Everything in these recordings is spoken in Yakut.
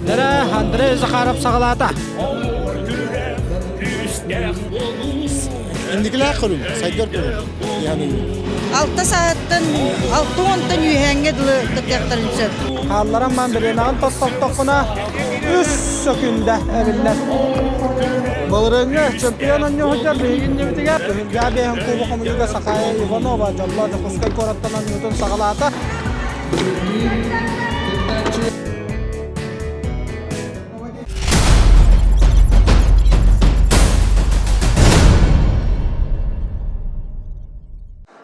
Дэрэ Андрей Захаров саҕалаата. Инникилээх көрүҥ, сайдар көрүҥ. Алта сааттан, алта уонтан үөһээҥҥэ дылы кыттыахтарын сөп. Хаалларан баан бириэмэҕин тохтоттоххуна үс сөкүндэ эбиллэр. Былырыыҥҥы чемпион оонньууһуттар биһиги иннибитигэр Түһүлгэ биэһин куба хомуйууга Сахая Иванова дьоллоо Дьокуускай куораттан оонньуутун саҕалаата.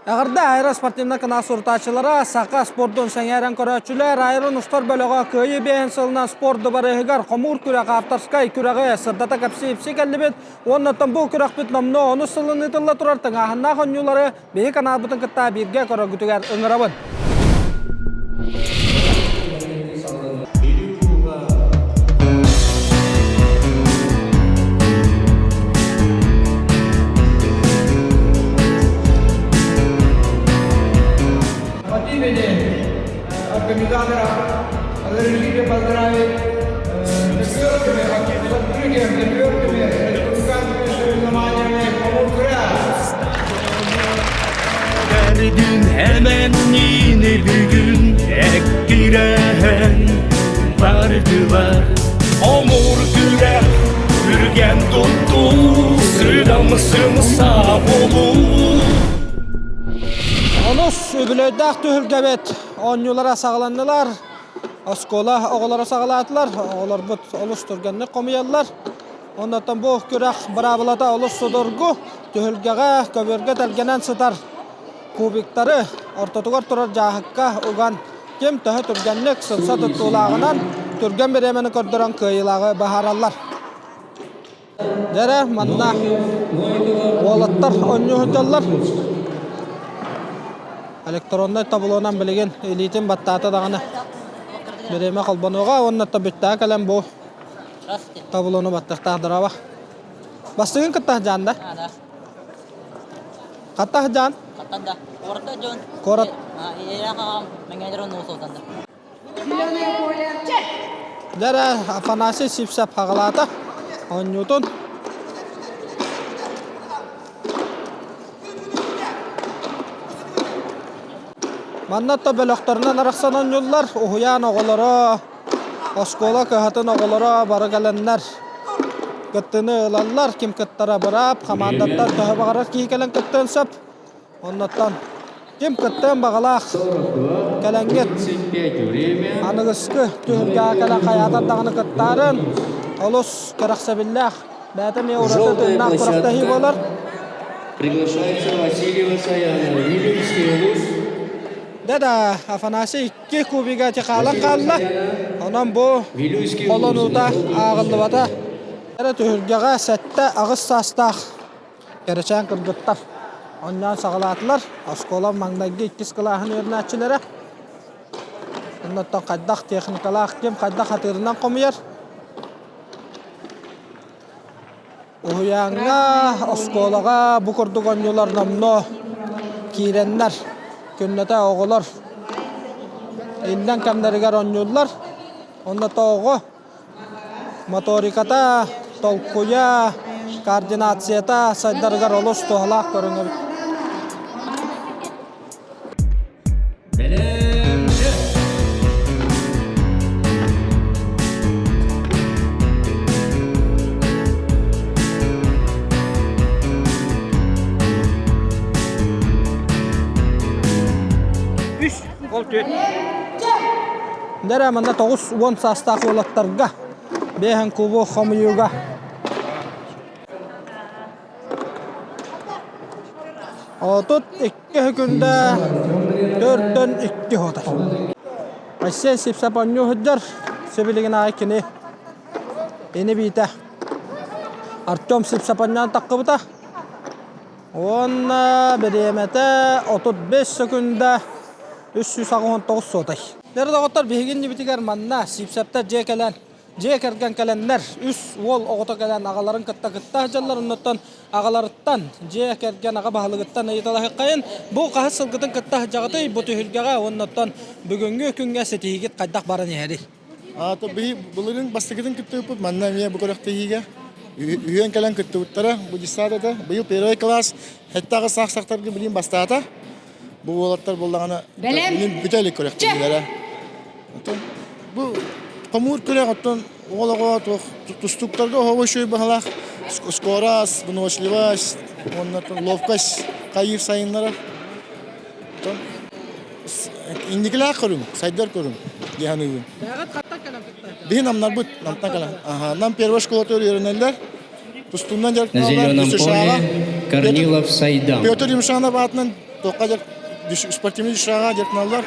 Эҕэрдэ аэро-спортивнай канал сурутааччылара, саха спордун сэҥээрэн көрөөччүлэр, Айрон устар бөлөҕө Кыайыы биэһин сылынан спорт дыбарыаһыгар хомуур күрэх авторскай күрэҕи сырдата кэпсии-ипсии кэллибит. Уонна оттон бу күрэхпит номнуо онус сылын ыытылла турар тыҥааһыннаах оонньуулары биһи каналбытын кытта бииргэ көрөргүтүгэр ыҥырабын. От имени организаторов разрешите поздравить четвертыми, с открытием четвертыми республиканскими соревнованиями Помуркура. Дердин hemen yine bir gün ekkiren vardılar. Omur güler, ürgen tuttu, sırdamışım sağ olun. Онус үбүлүөйдээх түһүлгэбит оонньуулара саҕаланнылар. Оскуола оҕолоро саҕалаатылар. Оҕолорбут олус түргэнник хомуйаллар. Оннуттан бу күрэх быраабылата олус судургу. Түһүлгэҕэ көбүөргэ тэлгэнэн сытар кубиктары ортотугар турар дьааһыкка уган ким төһө түргэнник сымса туттуулааҕынан түргэн бириэмэни көрдөрөн кыайыылааҕы быһаараллар. Дьэрэ, манна уолаттар оонньуу сылдьаллар. Электроннай таблонан билигин илиитин баттаата даҕаны бириэмэ холбонуоҕа уонна бүттээ кэлэн бу таблону баттыахтаах дорообо. Бастыгын кытта сылдьаан да? Хатта сылдьаан? Хаттан да. Куората дьон. Куорат. Ийэлээх аҕам Мэҥэдэр оннугу сылтан да. Дьэрэ Афанасий Сивцев хаҕалаата оонньуутун. Манна то бөлөхтөрүнэн арахсан оонньууллар. Уһуйаан оҕолоро, оскуола кыһатын оҕолоро бары кэлэннэр кыттыыны ылаллар. Ким кыттара быраап, хамаандаттан төһө баҕарар киһи кэлэн кыттыан сөп. Оннуттан ким кыттыан баҕалаах кэлэҥҥит аныгыскы түһүлгэҕэ кэлэн хайаатар даҕаны кыттаарын олус кэрэхсэбиллээх бэйэтэ эмиэ ураты тыыннаах күрэхтэһии буолар. Приглашается Васильева Саяна, Вилюйский улус. Да-да, Афанасий икки кубига хаалан хаалла. Онон бу холонуута ааҕыллыбата. Эрэ түһүлгэҕэ сэттэ аҕыс саастаах Кэрэчээн кыргыттар оонньоон саҕалаатылар. Оскуола маҥнайгы иккис кылааһын үөрэнээччилэрэ. Оннуттан хайдах техникалаах ким хайдах атыырынан хомуйар. Уһуйааҥҥа, оскуолаҕа бу курдук оонньуулар номнуо киирэннэр күннэтэ оҕолор иллэҥ кэмнэригэр оонньууллар. Онно оҕо Моториката, толкуйа, координацията сайдарыгар олус туһалаах көрүҥ эбит. Үс, ол түөрт. Дэрэ манна 90 саастаах уолаттарга биэһэн кубу хомуйууга Отут икки күндэ төртөн икки хотар. Айсен Сипсап оонньуу сылдьар, сибилигин аайы кини ини биитэ Артем Сипсап оонньоон таххыбыта. Уонна бириэмэтэ 35 секунда 389 суотай. Дьэ, доҕоттор, биһиги иннибитигэр манна Сиипсэптэр дьиэ кэлэн, дьиэ кэргэн кэлэннэр, үс уол оҕото кэлэн аҕаларын кытта кытта сылдьаллар. Оннуттан аҕаларыттан, дьиэ кэргэн аҕа баһылыгыттан ыйыталаһыаххайын, бу хаһыс сылгытын кытта сылдьаҕытый бу түһүлгэҕэ уонна оттон бүгүҥҥү күҥҥэ ситиһиигит хайдах баран иһэрий? Аата былырыын бастакытын кыттыбыппыт, манна эмиэ бу күрэхтэһиигэ үһүөн кэлэн кыттыбыттара. Бу детсад этэ. Быйыл первый класс хэттэҕи саах-сахтарга билин бастаата. Бу уолаттар буоллаҕына билин бүтэ илик күрэхтэһиилэрэ. Оттон бу хомуур күрэх оттон оҕол оҕо туох тустууктарга оһоҕо үчүгэй баһылаах скорость, выносливость уонна ловкость хайыыр сайыннарар. Оттон инникилээх көрүҥ, сайдар көрүҥ дии саныыбын. Бэҕэт хаттан кэлэн кыттар? Биһи намнарбыт, намтан кэлэн. Аха, нам первая школата үөрэнэллэр. Тустуунан На дьарыктаналлар. зеленом ДЮСШ-ҕа поле Корнилов Сайдам. Петр Юмшанов аатынан туохха дьар спортивный ДЮСШ-ҕа дьарыктаналлар.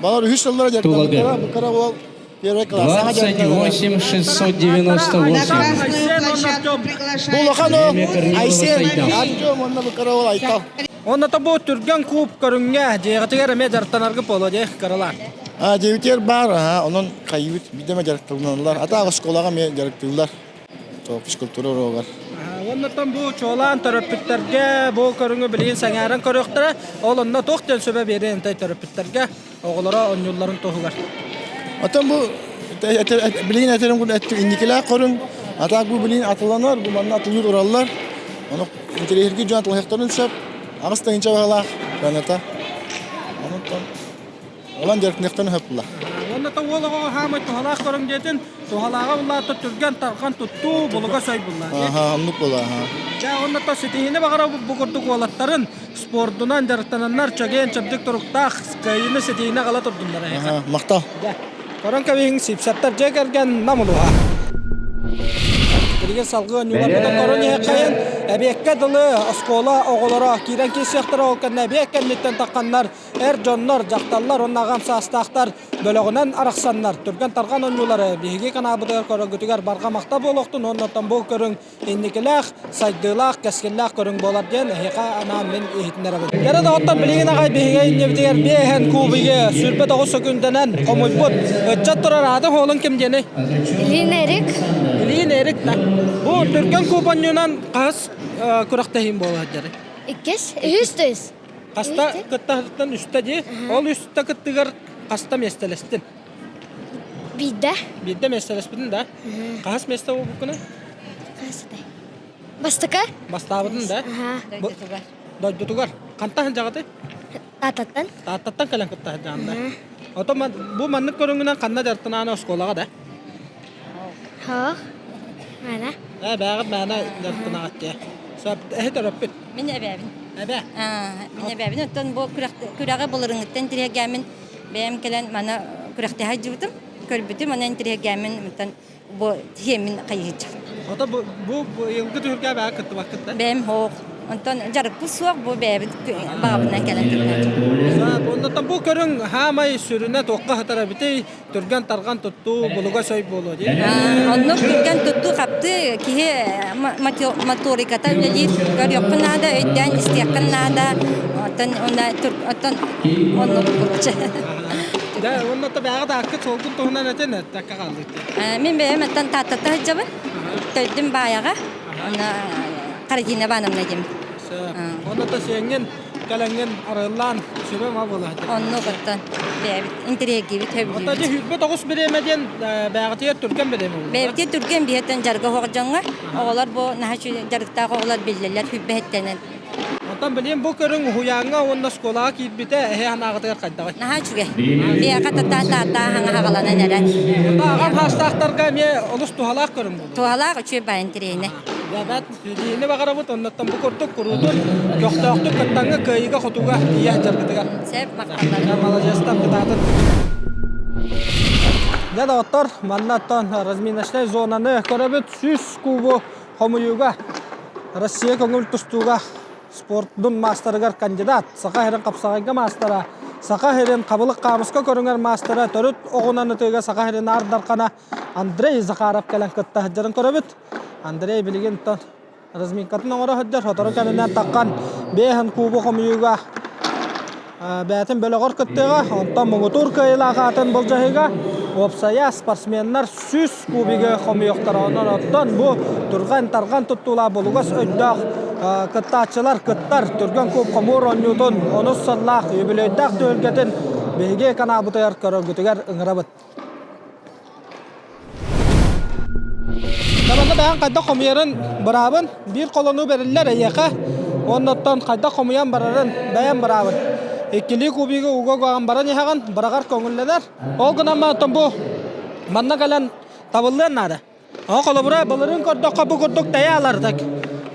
Балар үһүс сыллара дьарыктаммыттара. Бу кыра уол первый классаҕа дьарыктаналлар. 28 698. Красную площадку Бу приглашается улахан уол Время Корнилова Айсен, Сайдам. Артем уонна бу кыра уол Айтал. Онно бу түргэн куб көрүҥҥэ дьиэҕитигэр эмиэ дьарыктанаргы буолуо дии кыралаан. А, дебютер бар, аха, онон хайыбыт биирдэ дьарыктаналлар. Ата оскуолаҕа эмиэ дьарыктыыллар. Физкультура уруогар. Оннуттан бу чуолаан төрөппүттэргэ бу көрүҥү билигин сэҥээрэн көрүөхтэрэ. Ол онно туох диэн сүбэ биэриэн этэй төрөппүттэргэ оҕолоро оонньуулларын туһугар? Оттон бу билигин этерим инникилээх көрүҥ. Атаак бу билигин атыланар, бу манна атылыыр ураллар. Ону интэриэһиргии дьон атылаһыахтарын сөп. Аҕыс тыһыынча баһылаах граната. Онуттан Онон дьарыктаныахтан өһөппүлэр. Уонна та уол оҕоҕо хаамай туһалаах көрүҥ диэтин, туһалааҕа буллаата түргэн тарҕан туттуу булуга сой булла. Аха, оннук буола, аха. Дьэ, онно то ситиһиини баҕара бу курдук уолаттарын спордунан дьарыктананнар чэгиэн чэбдик туруктаах кыайыыны ситиһиини аҕала турдуннар эһиэхэ. Аха, махтал. Дьэ, көрөн кэбиһиҥ Сипсаттар дьиэ кэргэн Нам улууһа. Билигин салгыы оонньууларбытын көрөн иһэххэйин, эбиэккэ дылы оскуола оҕолоро киирэн киирсиэхтэрэ, ол кэннэ эбиэт кэнниттэн тахханнар Эр дьоннор, дьахталлар уонна аҕам саастаахтар бөлөҕүнэн арахсаннар, түргэн-тарҕан оонньуулары биһиги канаабытыгар көрөргүтүгэр барҕа махтал буолуохтун уонна оттон бу көрүҥ инникилээх, сайдыылаах, кэскиллээх көрүҥ буолар диэн эһиэхэ анаан мин иһитиннэрэбин. Кэрэ доҕоттор, билигин аҕай биһиги иннибитигэр биэһэн кубигы 29 сөкүүндэнэн хомуйбут ыччат турар аатын уолун ким диэний? Илин Эрик. Илин Эрик да. Бу түргэн куб оонньуунан хаһыс күрэхтэһиим буолар дьарый? Иккис, үһүс төс. Хаста кыттаһыттан үстэ дии. Ол үстэ кыттыгар хаста миэстэлэстин? Биирдэ. Биирдэ миэстэлэспитин да? Хаһыс миэстэ буолбуккунай? Хаһыс этэй? Бастакы. Бастаабытын да? Дойдутугар. Дойдутугар. Хантан сылдьаҕытый? Тааттаттан. Тааттаттан кэлэн кытта сылдьаҕын да? Ото бу маннык көрүҥүнэн ханна дьарыктанааны оскуолаҕа да? Хоох. Мээнэ. Ээ, бээҕит мээнэ дьарыктанаҕыт дии. Сөп, эһи төрөппүт. Мин эбээбин. Эбээ. Мин эбээбин. Оттон бу күрэҕи былырыҥҥыттан интириэһиргээммин бэйэм кэлэн маны күрэхтэһэ сылдьыбытым, көрбүтүм, онон интириэһиргээммин мантан бу тиэммин хайыһычча. Ото бу бу быйылгы түһүлгэ эбээ кыттыбаккыт да? Бэйэм суох. Онтон дьарыкпыт суох, бу бэйэбит баҕабытынан кэлэн кыттааччыбыт. Оннуттан бу көрүҥ хаамай сүрүнэ туохха сытар эбитий? Түргэн-тарҕан туттуу булуга сөй буолуо дии. Оннук түргэн туттуу-хаптыы киһи моториката үлэлиир. Көрүөххүн наада, өйдөөн истиэххин наада. Оттон оттон оннук короче. Дьэ, уонна то бэйэҕит ааккыт суолгун туһунан этин эттэккэ хааллыт. Мин бэйэм оттон Тааттата сылдьабын. Төрдүм Баайаҕа. Онно Карадина Ивановна диэн. Онно то сиэҥҥин кэлэҥҥин арыаллаан сүбэ-ама буола сылдьар. Оннук оттон бэйэбит интэриэһиргиибит, Оттон сөбүлүүбүт. 29 бириэмэ диэн бэйэҕитигэр түргэн бириэмэ буолла. Бэйэбитигэр түргэн биһиэтэн дьарыга оһох дьоҥҥо оҕолор бу наһаа үчүгэй дьарыктаах оҕолор биллэллэр сүүрбэһиттэнэн. Оттон билигин бу көрүҥ уһуйааҥҥа уонна оскуолаҕа киирбитэ эһи санааҕытыгар хайдаҕый? Наһаа үчүгэй. Биһиэхэ татаа-таатаа хаҥа хаҕаланан эрэр. Аҕам хаастаахтарга эмиэ олус туһалаах көрүҥ буолуо. Туһалаах үчүгэй баайын интэриэһинэй. Дьэ, Ситиһиини баҕарабыт, оннуттан бу курдук куруутун көхтөөхтүк кыттаҥҥа кыайыыга-хотууга тиийэ сылдьаргытыгар. Сөп, махталларым. Маладьыастар, кытаатын. Дьэ, доҕоттор, манна оттон разминочнай зонаны көрөбүт. 100 кубу хомуйууга Россия көҥүл тустууга спордун маастарыгар кандидат, Саха сирин хапсаҕайга маастара, Саха сирин хабылык хаамыска көрүҥэр маастара, төрүт оҕунан ытыыга Саха сирин аар дархана Андрей Захаров кэлэн кытта сылдьарын көрөбүт. Андрей билигин тон разминкатын оҥоро сылдьар, сотору кэминэн таххан бэйэһин кубу хомуйууга бэйэтин бөлөҕөр кыттыаҕа, онтон муҥутуур кыайыылаах аатын былдьаһыыга уопсайа спортсменнар 100 кубигы хомуйуохтара. Онон оттон бу түргэн-тарҕан туттуулаах булугас өйдөөх кыттааччылар кыттар түргэн куб хомуур оонньуутун онус сыллаах юбилейдаах түһүлгэтин биһиги канаабытыгар көрөргүтүгэр ыҥырабыт. Табанна бэйэҥ хайдах хомуйарын быраабын, биир холонуу бэриллэр эйиэхэ, уонна оттон хайдах хомуйан барарын бэйэм быраабын. Иккилии кубигы уга угаҕын баран иһэҕин, быраҕар көҥүллэнэр. Ол гынан оттон бу манна кэлэн табыллыан наада. Оҕо холобура былырыын көрдөххө бу курдук тэйэ алар так.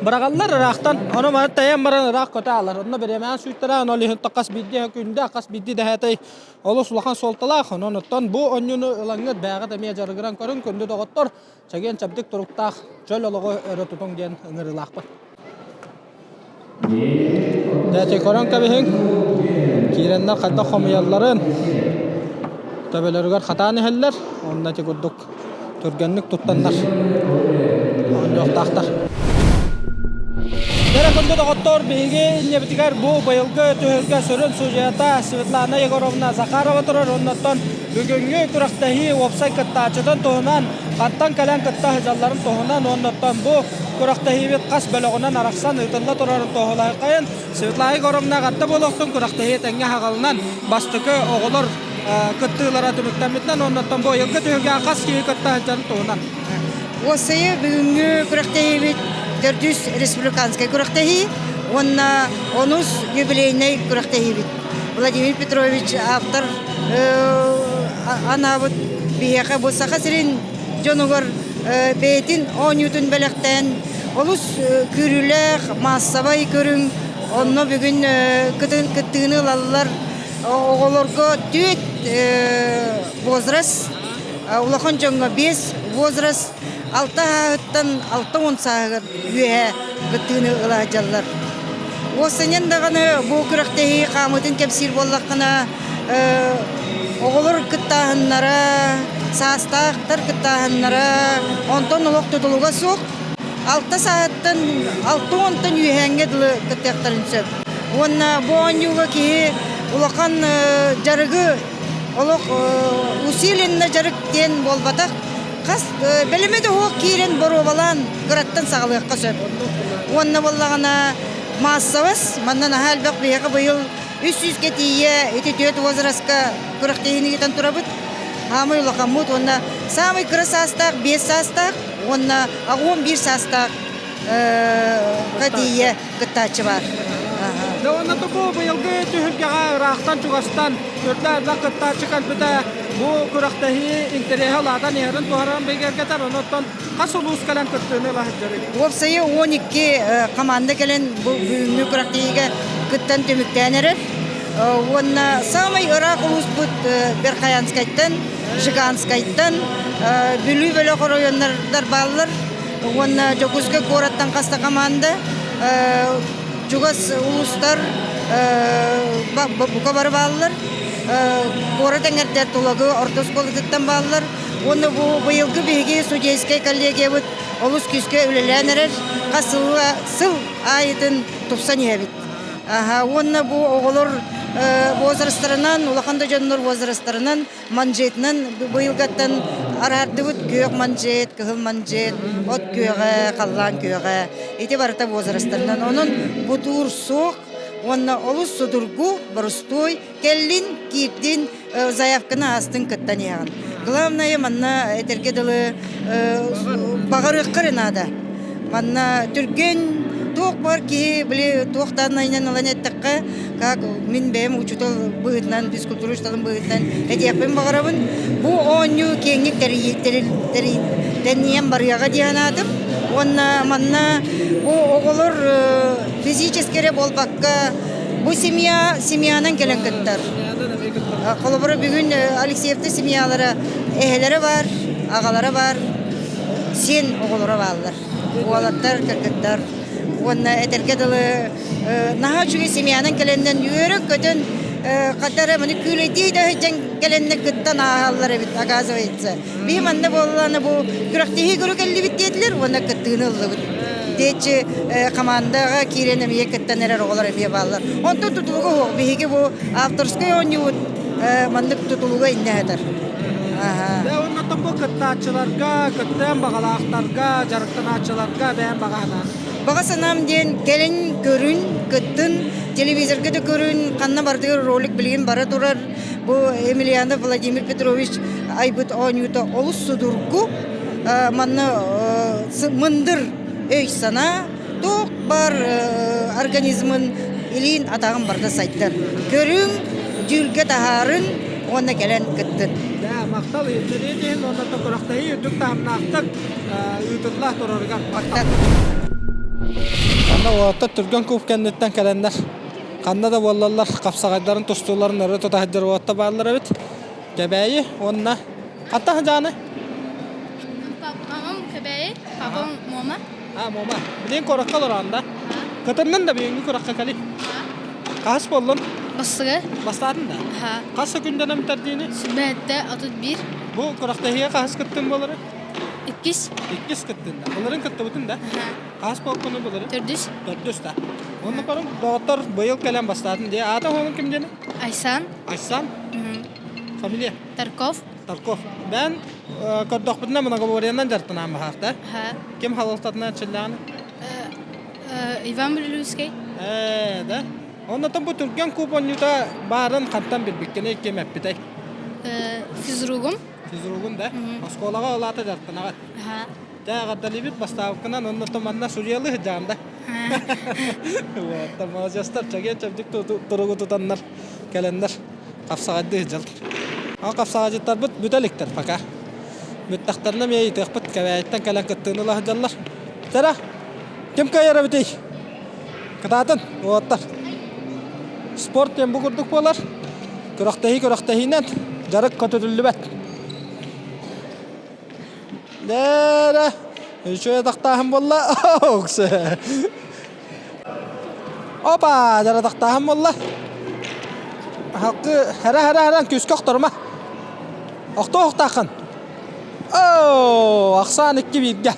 Быраҕаллар ыраахтан, ону маны тэйэн баран ыраах көтө алар. Онно бириэмэҕин сүүйтэрэ, ону ол иһин хас биирдии күндэ, хас биирдии дэһээтэй олус улахан суолталаах. Онон оттон бу онньуну ылаҥҥыт бэйэҕит эмиэ дьарыгыран көрүҥ, күндү доҕоттор, чэгиэн-чэбдик туруктаах чөл олоҕу өрө тутуҥ диэн ыҥырыылаахпын. Дьэ, көрөн кэбиһиҥ, киирэннэр хайдах хомуйалларын, төбөлөрүгэр хатаан иһэллэр, уонна ити курдук түргэнник туттаннар оонньуохтаахтар. Дьэ, күндү доҕоттор, биһиги иннибитигэр бу быйылгы түһүлгэ сүрүн судьуйата Светлана Егоровна Захарова турар. Оннуттан бүгүҥҥү күрэхтэһии уопсай кыттааччытын туһунан, хантан кэлэн кытта сылдьалларын туһунан уоннуттан бу күрэхтэһиибит хас бөлөҕүнэн арахсан ыытылла турарын туоһулаһыаххайын. Светлана Егоровна эҕэрдэ буолуохтун күрэхтэһии тэҥҥэ аһаҕалынан бастакы оҕолор кыттыылара түмүктэммитинэн уоннуттан бу ыйылгы түһүлгэҕэ хас киһи кытта сылдьарын туһунан. Уопсайы бүгүҥҥү күрэхтэһиибит төрдүс республиканскай күрэхтэһии уонна онус юбилейнай күрэхтэһиибит. Владимир Петрович автор анаабыт биһиэхэ бу Саха сирин дьонугар бэйэтин оонньуутун бэлэхтээн олус күүрүүлээх маассабай көрүҥ онно бүгүн кыттыыны ылаллар оҕолорго түөрт возраст улахан дьоҥҥо биэс возраст алта сааһыттан 60 сааһыгар үөһэ кыттыыны ыла сылдьаллар. Уоссанан даҕаны бу күрэхтэһии хаамыытын кэпсиир буоллаххына, оҕолор кыттааһыннара, саастаахтар кыттааһыннара, онтон олох тутулуга суох. Алта сааһыттан алта уонтан үөһээҥҥэ дылы кыттыахтарын сөп. Уонна бу оонньууга киһи улахан дьарыгы олох усиленно дьарык диэн буолбатах. Хас бэлэмэ да суох киирэн боруобалаан кыраттан саҕалыахха сөп. Уонна буоллаҕына маассабас манна наһаа элбэх биһиэхэ быйыл 300-гэ тиийэ ити түөрт возрастка күрэхтэһиини ыытан турабыт. Саамай улахаммыт уонна саамай кыра саастаах биэс саастаах уонна 81 саастаах тиийэ кыттааччы баар. Дьэ уонна бу быйылгы түһүлгэҕэ ыраахтан-чугастан үрдэ элбэх кыттааччы кэлбитэ бу күрэхтэһии интэриэһэ улаатан иһэрин туһаран бигэргэтэр. Онон хас улуус кэлэн кыттыыны ыла сылдьарый? Уопсайа 12 команда кэлэн бу бүгүҥҥү күрэхтэһиигэ кыттан түмүктээн эрэр. Уонна саамай ыраах улууспут Верхоянскайтан, Жиганскайтан, Бүлүү бөлөх оройуоннардар бааллар. Уонна Дьокуускай куораттан хас да команда чугас улуустар бука бары бааллар. Куорат эҥэрдэр Тулагы орто оскуолатыттан бааллар. Уонна бу быйылгы биһиги судейскай коллегиябыт олус күүскэ үлэлээн эрэр. Хас сыл аайытын тупсан иһэбит. Уонна бу оҕолор возрастарынан, улахан да дьоннор возрастарынан манжетынан быйылгаттан араардыбыт күөх манжет, кыһыл манжет, от күөҕэ, халлаан күөҕэ. Ити барыта возрастарынан. Онон бутуур суох уонна олус судургу, боростуой кэллин, киирдин, заявканы аастын кыттан иһэҕин. Главное манна этэргэ дылы баҕарыахха эрэ наада. Манна түргэн туох бар киһи били туох дааннайынан ылан эттэххэ, как мин бэйэм учуутал быһыытынан, физкультура учууталын быһыытынан этиэхпин баҕарабын. Бу оонньуу киэҥник тэрийэн барыаҕа дии санаатым. Уонна манна бу оҕолор физически эрэ буолбакка, бу семья семьянан кэлэн кыттар. Холобура бүгүн Алексеевтар семьялара эһэлэрэ бар, аҕалара бар, сиэн оҕолоро бааллар. Уолаттар, кыргыттар. Уонна этэргэ дылы наһаа үчүгэй семьянан кэлэннэн үөрэн-көтөн хата эрэ маны күүлэйдии да сылдьан кэлэннэр кыттан ааһаллар эбит оказывается. Биһи манна буоллаҕына бу күрэхтэһии көрө кэллибит диэтилэр уонна кыттыыны ыллыбыт. Диэччи командаҕа киирэн эмиэ кыттан эрэр оҕолор эмиэ бааллар. Онтон тутулуга суох. Биһиги бу авторскай оонньуубут маннык тутулуга иннэ сытар. Дьэ уонна бу кыттааччыларга, кыттыан баҕалаахтарга, дьарыктанааччыларга бэйэм баҕа санаам. Баҕа санаам диэн кэлин көрүн, кыттын, телевизорга да көрүн, ханна бардыгар ролик билигин бара турар. Бу Емельянов Владимир Петрович айбыт оонньуута олус судургу. Манна. Мындыр өй-санаа туох баар организмын илиин атаҕын барыта сайдар. Көрүҥ, дьүүлгэ таһаарын уонна кэлэн кыттын. Да, махтал иһитиннэрии иһин уонна күрэхтэһии үрдүк таһымнаахтык ыытылла турарыгар махтал. Манна уолаттар түргэн куб кэнниттэн кэлэннэр ханна да буоллаллар хапсаҕайдарын тустууларын өрө тута сылдьар уолаттар бааллар эбит. Кэбээйи уонна ханта сыдьааны? Мамам Кэбээйи, папам Муома. А, Муома. Билигин куоракка олороон да? Кытыннын да бүгүҥҥү куоракка кэлий. Хас буоллун? Бастыгы. Бастаатын да? Хас секунданы бүтэрдиини? Сүбэһэттэ 31. Бу күрэхтэһиигэ хаһыс кыттын буолары? Иккис. Иккис кыттын да. Былырын кыттыбытын да? Хас буолкуну былырын? Төрдүс. Төрдүс да. Онно көрүҥ, доҕоттор быйыл кэлэн бастаатын дии. Аата уолун ким диэни? Айсан. Айсан? Фамилия? Тарков. Тарков. Бэн көрдөхпүтүнэ многоборьенан дьарыктанаан баһаарта. Ким халалтатынан чиллэҕин? Иван Блюлюйский. Ээ, да. Оннотон бу түргэн куб оонньуута баарын хантан билбиккиний ким эппитэй? Физругум. Физругун да? Оскуолаҕа улаата дьарыктанаҕыт. Дьэ, эҕэрдэлиибит бастаабыккынан оннотон манна судьуйалыы сылдьаҕын да? Вот, молодецтар чэгиэн-чэбдик туругу тутаннар кэлэннэр хапсаҕайдыы сылдьаллар. Ол хапсаҕайдьыттарбыт бүтэ иликтэр пока. Бүттэхтэринэ эмиэ ыйытыахпыт, Кэбээйиттэн кэлэн кыттыыны ыла сылдьаллар. Тара, ким кыайар эбитий? Кытаатын, уолаттар. Спорт диэн бу курдук буолар. Күрэхтэһии күрэхтэһиинэн дьарык көтүтүллүбэт. Дээрэ, үчүгэй атахтааһын буолла. Опа, дьара атахтааһын буолла. Халкы хара хара хара күүскэ охторума. Охтоо охтааххын. Оо, ахсаан икки бииргэ.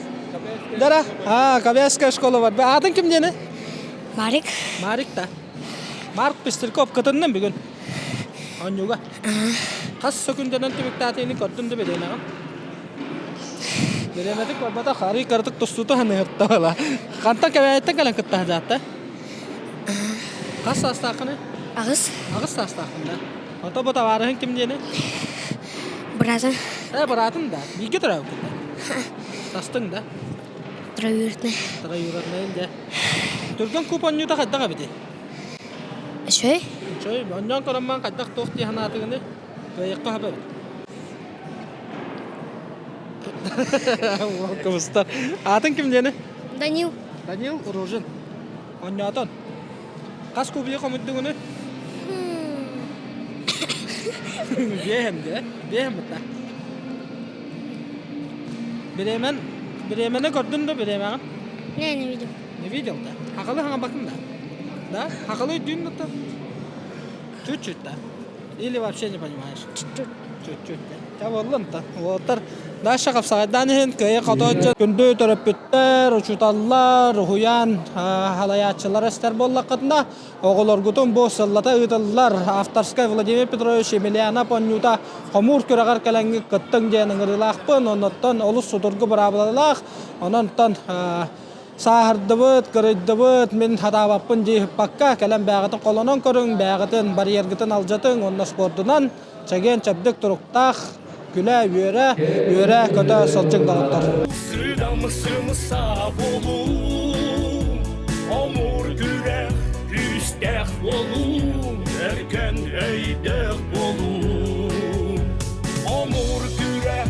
Дара, а, Кавязская школа бар. Аатын ким диэни? Марик. Марик да. Марк Пестряков кытынным бүгүн. Оонньууга. Хас сөкүндэнэн түмүктээтиини көрдүм да билиэнэҕим. Бириэмэтик барбатах, арый кыратык тустуута ханыһыттабала. Хантан Кэбээйиттэн кэлэн кыттаһа дьаатта? Хас саастааххыный? Аҕыс. Аҕыс саастааххын да. Ото бу табаарыһыҥ ким диэни? Быраатым. Э, быраатыҥ да? Бииргэ төрөөбүккүн да? Тастыҥ да? Троюродный. Троюродный дьэ. Түргэн куб оонньуута хайдах эбитий? Үчүгэй. Үчүгэй. Оонньоон көрөн хайдах туох дии санаатыгыный? Кыайыахха сөп эбит. Уол кыбыстар. Аатыҥ ким диэни? Данил. Данил Ружин. Оонньоотон. Хас кубига хомуйдугуну? Биэһэм дии. Биэһэм бытта. Бириэмэн, бириэмэни көрдүн да бириэмэҕин? Не, не видел. Не видел да? Хахалы хаҥабакын да? Да? Хахалы өйдүүн да? Чуть-чуть да? Или вообще не понимаешь? Чуть-чуть. Чуть-чуть. Ча буоллун та. Уолаттар Даша хапсаҕайдаан иһин кыайа хотооччу күндү төрөппүттэр, учууталлар, уһуйаан халайааччылара истэр буоллаххытына, оҕолоргутун бу сыллата ыытыллар авторскай Владимир Петрович Емельянов оонньуута хомуур күрэҕэр кэлэҥҥит кыттыҥ диэн ыҥырыылаахпын. Оннуттан олус судургу быраабылалаах. Онон сааһырдыбыт, кырыйдыбыт, мин хатаабаппын дии ыппакка, кэлэн бээҕитин холонон көрүҥ, бээҕитин барьергытын алдьатыҥ уонна спордунан чэгиэн-чэбдик туруктаах, күлэ-үөрэ, үөрэ-көтө сылдьыҥ доҕоттор. Сыдам-сымса болуу, омур күрэх күүстээх болуу, өркөн өйдөөх болуу. Омур күрэх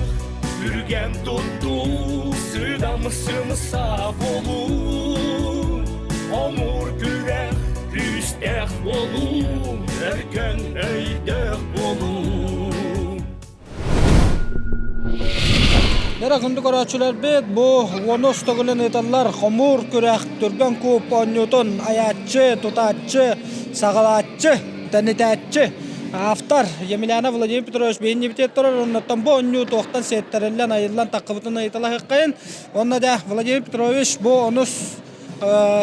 Түргэн туттуу, сыдам-сымса болуу, Омур күрэх күүстээх болуу, өркөн өйдөөх болуу. Нера күндү көрөөччүлэрбит бу уонус төгүлүн ыытыллар хомуур күрэх түргэн куб оонньуутун айааччы, тутааччы, саҕалааччы, тэнитээччи Автор Емельянов Владимир Петрович биһиннибитигэр турар оннуттан бу оонньуу туохтан сиэттэриллэн айыллан таххыбытын ыйыталаһыаххайын. Уонна да Владимир Петрович бу онус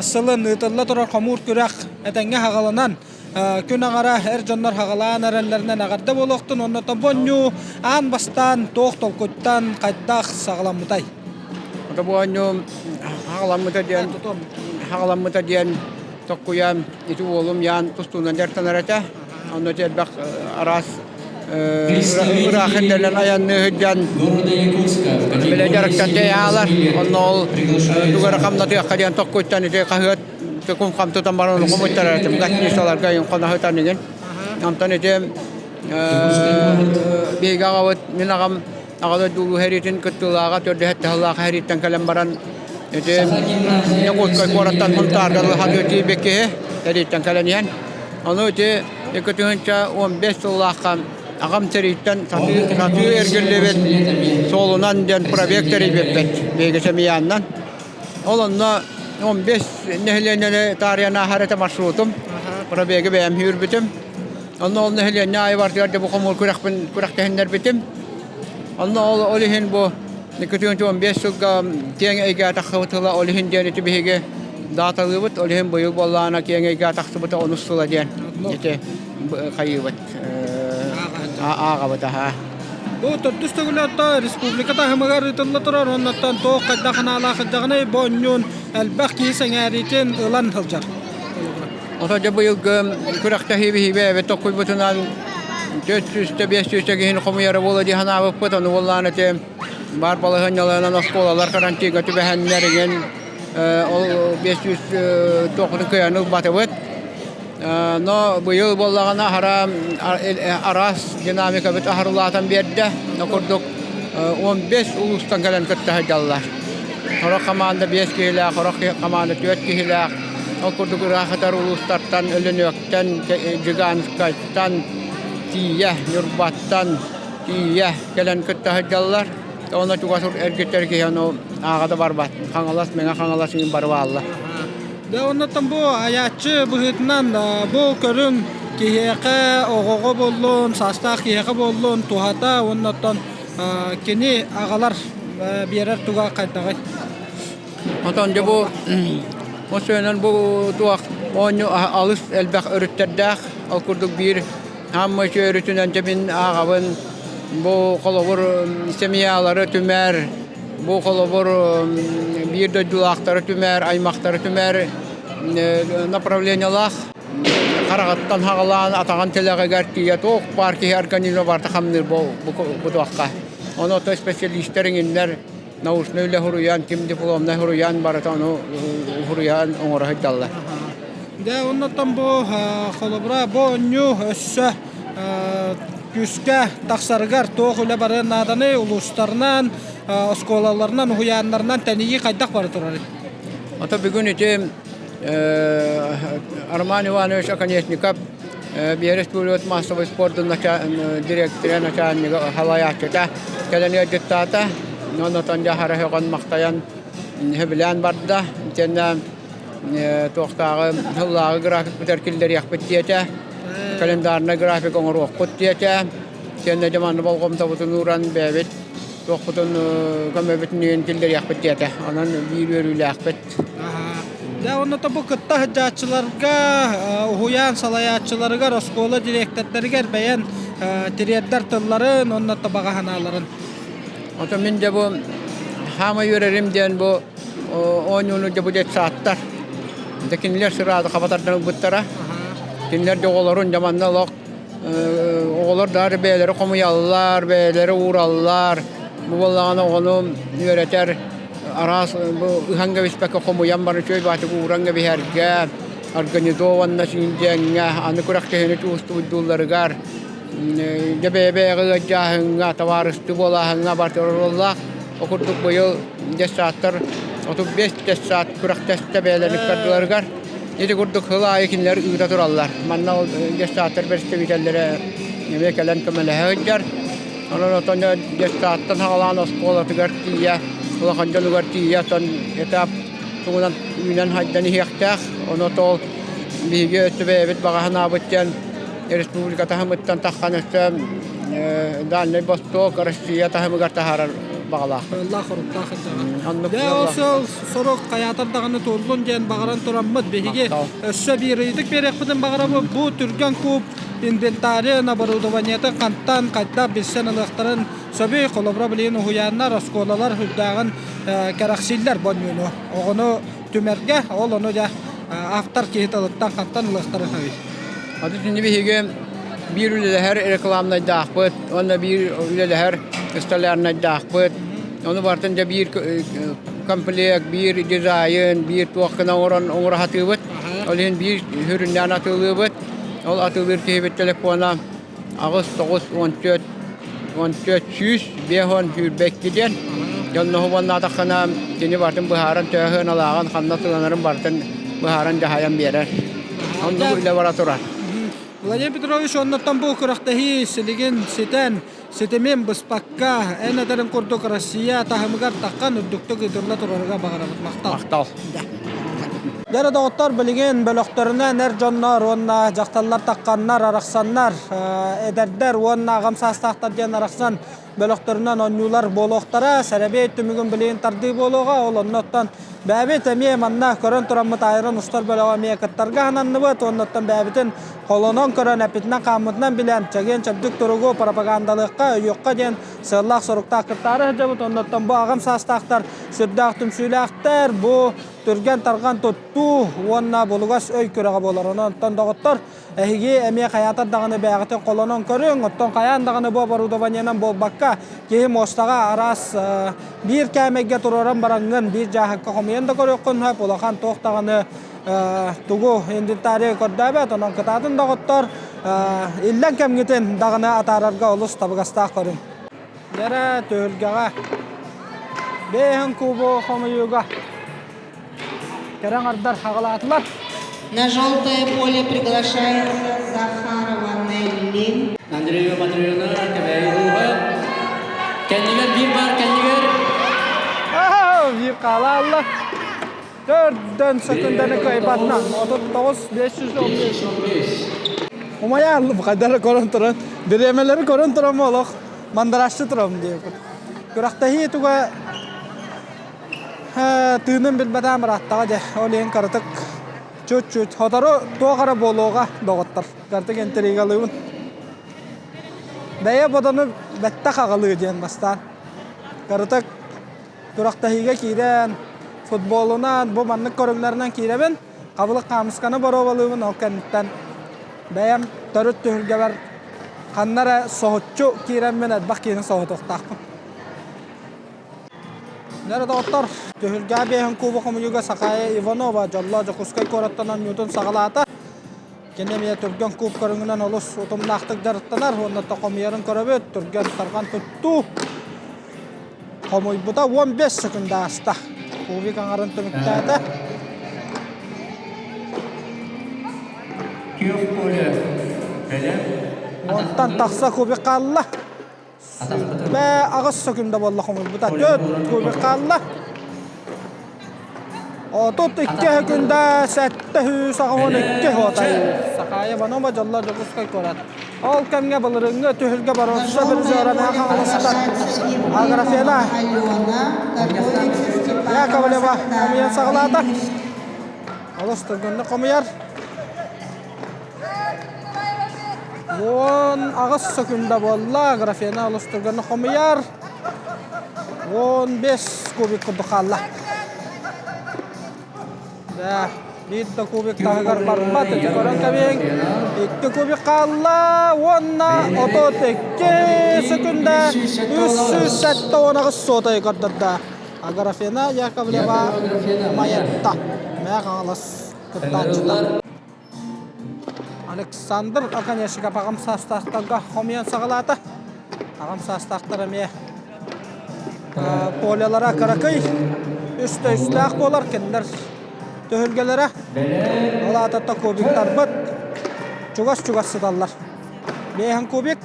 сылын ыытылла турар хомуур күрэх этэҥҥэ хаҕаланан күн аҥара эр дьоннор хаҕалаан эрэллэринэн эҕэрдэ буолуохтун. Оннуттан бу оонньуу аан бастаан туох толкуйтан хайдах саҕаламмытай? Бу оонньуу хаҕаламмыта диэн хаҕаламмыта диэн Токкуйаан ити уолум Ян тустуунан дьарыктанар этэ. Онно элбэх араас Ыраах эрдэлэн айанныы сылдьан бile дьарыктан тэйаалар. Онно ол тугары хамнатыахха диэн токкуйтан ити хаһыат кум хам тутан баран хомуйтарар этим гостиницаларга хоноһутан игин. Онтон ити биһиги аҕабыт мин аҕам Аҕа дойду Улуу сэриитин кыттыылааҕа төрдүһэттэ сыллаах сэрииттэн кэлэн баран ити Якутскай куораттан Сунтаарга хатыы тиийбит киһи сэрииттэн кэлэн иһэн ону ити 2015 сыллаахха аҕам сэрииттэн сатыы, сатыы эргиллибит суолунан диэн пробег тэрийбиппит биһиги семьяннан. Ол онно 15 нэһилиэнньэни таарыйан ааһар этэ маршрутум. Пробегы бэйэм үүрбүтүм. Онно ол нэһилиэнньэ аайы бардыгар дьэ бу хомуур күрэхпин күрэхтэһиннэрбитим. Онно ол, ол иһин бу 2015 сылга киэҥ эйгэ тахсыбыт ыла ол иһин диэн ити биһиги дааталыыбыт. Ол иһин быйыл буоллаҕына киэҥ эйгэ тахсыбыта онус сыла диэн ити хайыыбыт ааҕабыт аһаа. Бу төрдүс төгүл отто республика таһымыгар ыытылла турар оннуттан туох хайдах ханаалаах сылдьаҕыный бу онньуун элбэх киһи сэҥээриитин ылан сылдьар. Ото дьэ быйылгы күрэхтэһии биһиги бэйэбит токкуйбутунан 400 500 киһини хомуйара буолуо дии санаабыппыт. Ону буоллаан ити баар балаһыанньаларынан оскуолалар карантиҥҥа түбэһэннэр игин ол 500 туохпутун кыайан ылбатыбыт. Но быйыл буоллаҕына аһара араас динамикабыт аһарылаатан биэрдэ. Но курдук 15 улуустан кэлэн кытта сылдьаллар. Сорох хамаанда 5 киһилээх, сорох хамаанда 4 киһилээх. Ол курдук ыраах сытар улуустартан Өлөнүөктэн, Жиганскайтан тиийэ, Ньурбаттан тиийэ кэлэн кытта сылдьаллар. Онно чугас эргиттэр киһи ону ааҕа да барбат. Хаҥалас, Мэҥэ Хаҥалас иһин бары бааллар. Дьэ оннуттан бу айааччы быһыытынан бу көрүҥ киһиэхэ, оҕоҕо буоллун, саастаах киһиэхэ буоллун туһата уонна оттон кини аҕалар биэрэр туга хайдаҕый? Онтон дьэ бу осуонан бу туох оонньуу алыс элбэх өрүттэрдээх. Ол курдук биир хааммай өрүтүнэн дьэ мин ааҕабын бу холобур семьялары түмэр, бу холобур биир дойдулаахтары түмэр, аймахтары түмэр направлениелаах хараҕыттан хаҕалаан атаҕын тилэҕигэр тиийэ туох баар киһи организма барыта хамныыр бу бу туохха. Ону ото специалистар иҥиннэр научнай үлэ суруйан, ким дипломнай суруйан барыта ону суруйан оҥоро сылдьаллар. Дьэ, оннуттан бу холобура бу оонньуу өссө күүскэ тахсарыгар туох үлэ барыан нааданый улуустарынан, оскуолаларынан, уһуйааннарынан тэнийии хайдах бара турарый? Ото бүгүн ити Роман Иванович Оконешников Биэрис Пулемет массовый спордун директора, начальнига, салайааччыта кэлэн ыалдьыттаата. Оннотон дьаһара сөҕөн махтайан сөбүлээн барда. Итиэннэ туохтааҕы сыллааҕы графикпытыгар киллэриэхпит диэтэ. Календарнай график оҥоруохпут диэтэ. Итиэннэ дьэ манна болҕомтобутун ууран бэйэбит туохпутун көмөбүтүн киллэриэхпит диэтэ. Онон биир үөрүүлээхпит. Дьэ, онно бу кытта сылдьааччыларга, уһуйаан салайааччыларыгар, оскуола дириэктэрдэригэр бэйэн тириэрдэр тылларын уонна баҕа санааларын. Ото мин дьэ бу хаама үөрэрим диэн бу оонньууну дьэ бу детсадтар. Дьэ кинилэр сыраады хаба тардан ылбыттара. Кинилэр дьэ оҕолорун дьэ манна олох оҕолор да бэйэлэрэ хомуйаллар, бэйэлэрэ уураллар. Бу буоллаҕына оҕону үөрэтэр араас бу ыһан кэбиспэккэ хомуйан баран үчүгэй баҕайытык ууран кэбиһэргэ, организованно синдиэҥҥэ, аны күрэхтэһиини уустугурдуулларыгар, дьэ бэйэ-бэйэҕэ ыалдьааһыҥҥа, табаарыстыы буолааһыҥҥа барытыгар Ол курдук быйыл детсадтар 35 детсад күрэхтэстэ бэйэлэрин ыккардыларыгар. Ити курдук сыл аайы кинилэр ыыта тураллар. Манна ол детсадтар представителлэрэ эмиэ кэлэн көмөлөһө сылдьар. Онон оттон детсадтан саҕалаан оскуолатыгар тиийэ, улахан дьонугар тиийэ оттон этап тугунан үүнэн-хайдан иһиэхтээх. Ону ол биһиги өттө бэйэбит баҕа санаабыт диэн республика таһымыттан таххан өссө Дальнай Восток, Россия таһымыгар таһаарар баҕалаах. Сыаллаах соруктаах сылдьаҕын. Дьэ, ол сыал сорук хайаатар даҕаны туоллун диэн баҕаран тураммыт биһиги өссө биир ыйытык биэриэхпитин баҕарабыт. Бу түргэн куб инвентарин, оборудованиетын хантан, хайдах билсэн ылыахтарын сөбүй? Холобура, билигин уһуйааннар, оскуолалар үрдээҕин кэрэхсииллэр бу оонньууну. Оҕону түмэргэ, ол ону дьэ автор киһи тылыттан хантан ылыахтарын сөбүй? Аты итинни биһиги Биир үлэлэһэр рекламнайдаахпыт уонна биир үлэлэһэр столярнайдаахпыт. Ону барытын дьэ биир комплект, биир дизайн, биир туох гына оҥорон оҥоро сатыыбыт. Ол иһин биир сүрүннээн атыылыыбыт. Ол атыылыыр киһибит телефона 8 9 14 14 150 22 диэн. Дьонно уоннаатаххына кини барытын быһааран төһө сыаналааҕын, ханна сыаланарын барытын быһааран дьаһайан биэрэр. Оннук үлэ бара турар. Владимир Петрович оннуттан бу күрэхтэһии силигин ситэн, ситимин быспакка, эн этэрин курдук Россия таһымыгар таххан үрдүктүк ыытылла турарыгар баҕарабыт. Махтал. Махтал. Дьэ доҕоттор, билигин бөлөхтөрүнэн эр дьоннор уонна дьахталлар тахханнар, арахсаннар, эдэрдэр уонна аҕам саастаахтар диэн арахсан бөлөхтөрүнэн оонньуулар буолуохтара. Сэрэбиэй түмүгүн билигин тардыы буолуоҕа. Ол оннуттан бэйэбит эмиэ манна көрөн тураммыт айрон устар бөлөҕө эмиэ кыттарга ананныбыт. Оннуттан бэйэбитин холонон көрөн, эппитинэн-хааммытынан билэн, чэгиэн-чэбдик туругу пропагандалыахха, өйүөххэ диэн сыаллаах-соруктаах кыттаары сылдьабыт. Оннуттан бу аҕам саастаахтар сүрдээх түмсүүлээхтэр. Бу түргэн-тарҕан туттуу уонна булугас өй күрэҕэ буолар. Онон доҕоттор, Эһиги эмиэ хайаатар даҕаны бэйэҕитин холонон көрүҥ, оттон хайаан даҕаны бу оборудованиенан буолбакка, киһи муостаҕа араас биир кээмэйгэ туруоран бараҥҥын, биир дьааһыкка хомуйан да көрүөххүн сөп, улахан туох даҕаны тугу инвентарь көрдөөбөт, онон кытаатын доҕоттор, иллэҥ кэмҥитин даҕаны атаарарга олус табыгастаах көрүҥ. Дьэрэ түһүлгэҕэ бэйэһин кубу хомуйууга Кэрэ аҥардар хаҕылаатылар. На желтое поле приглашается Захарова Нелли. Андреева Матрена, Кэбээйи улууһа. Кэннигэр биир баар кэннигэр. Биир хаалаалла. Төрдөн сөкүндэни кыайбатна. 39 515. Умайааллым хайдары көрөн туран, бириэмэлэри көрөн туран олох мандарашчы турам диэбит. Күрэхтэһии туга Тыынын билбэтэҕим ырааттаҕа дьэ, ол иһин кыратык чуть-чуть сотору туох эрэ буолуоҕа доҕоттор. Кыратык интригалыыбын. Бэйэ бодону бэттэх аҕалыы диэн бастаан. Кыратык күрэхтэһиигэ киирэн, футболунан, бу маннык көрүҥнэринэн киирэбин. Хабылык хаамысканы боруобалыыбын, ол кэнниттэн бэйэм төрүт түһүлгэбэр ханна эрэ соһуччу киирэммин элбэх киһини соһутуохтаахпын. Нэрэ доҕоттор, түһүлгэ биэһин куба хомуйууга Сахая Иванова дьоллоох Дьокуускай куораттан оонньуутун саҕалаата. Кини эмиэ түргэн куб көрүҥүнэн олус утумнаахтык дьарыктанар уонна хомуйарын көрөбүт. Түргэн тарҕан туттуу хомуйбута 15 секунда ааста. Кубик аҥарын түмүктээтэ. Күөх поле бэлэм. Онтон тахса кубик хаалла. Бээ, аҕыс сөкүндэ буолла хомуйбута. Төрт кубик хаалла. 32 сөкүндэ 782 хотай. Сахая Иванова дьолло Дьокуускай куорат. Ол кэмҥэ былырыыҥҥы түһүлгэ боруонса призера Хаҥаластар Аграфена Яковлева хомуйан саҕалаата. Олус түргэнник хомуйар. 18 сөкүндэ буолла, Графена олус түргэнник хомуйар. 15 кубик курдук хаалла. Да, биир да кубик таһыгар барбат, ити көрөн кэбиҥ. Икки кубик хаалла уонна 32 сөкүндэ 378 суотай көрдөрдө. Аграфена Яковлева Майатта. Мэҥэ Хаҥалас кыттааччыта. Александр Оконешников аҕам саастаахтарга хомуйан саҕалаата. Аҕам саастаахтар эмиэ полялара кыракый, үс да үстээх буолар, кинилэр түһүлгэлэрэ. Ол аата кубиктарбыт чугас-чугас сыталлар. Биэһин кубик.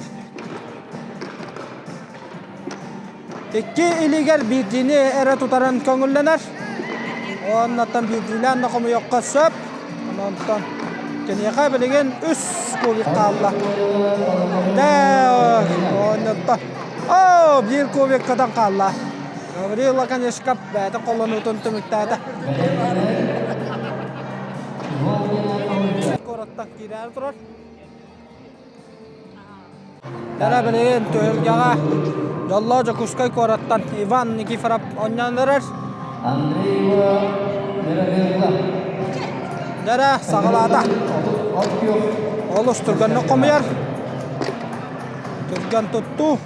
Икки илигэр биирдиини эрэ тутаран көҥүллэнэр. Оннуттан биирдиилээн да хомуйуохха сөп. Онтон киниэхэ билигин үс кубик хаалла. Дэ, оннуттан оо, биир кубик кытан хаалла. Гаврил Лаконешков бэйэтин холонуутун түмүктээтэ. Куораттан киирээри турар. Дара билигин түһүлгэҕэ Дьоллоох Дьокуускай куораттан Иван Никифоров оонньоон эрэр. Дара саҕалаата. Олус түргэнник хомуйар. Түргэн туттуу.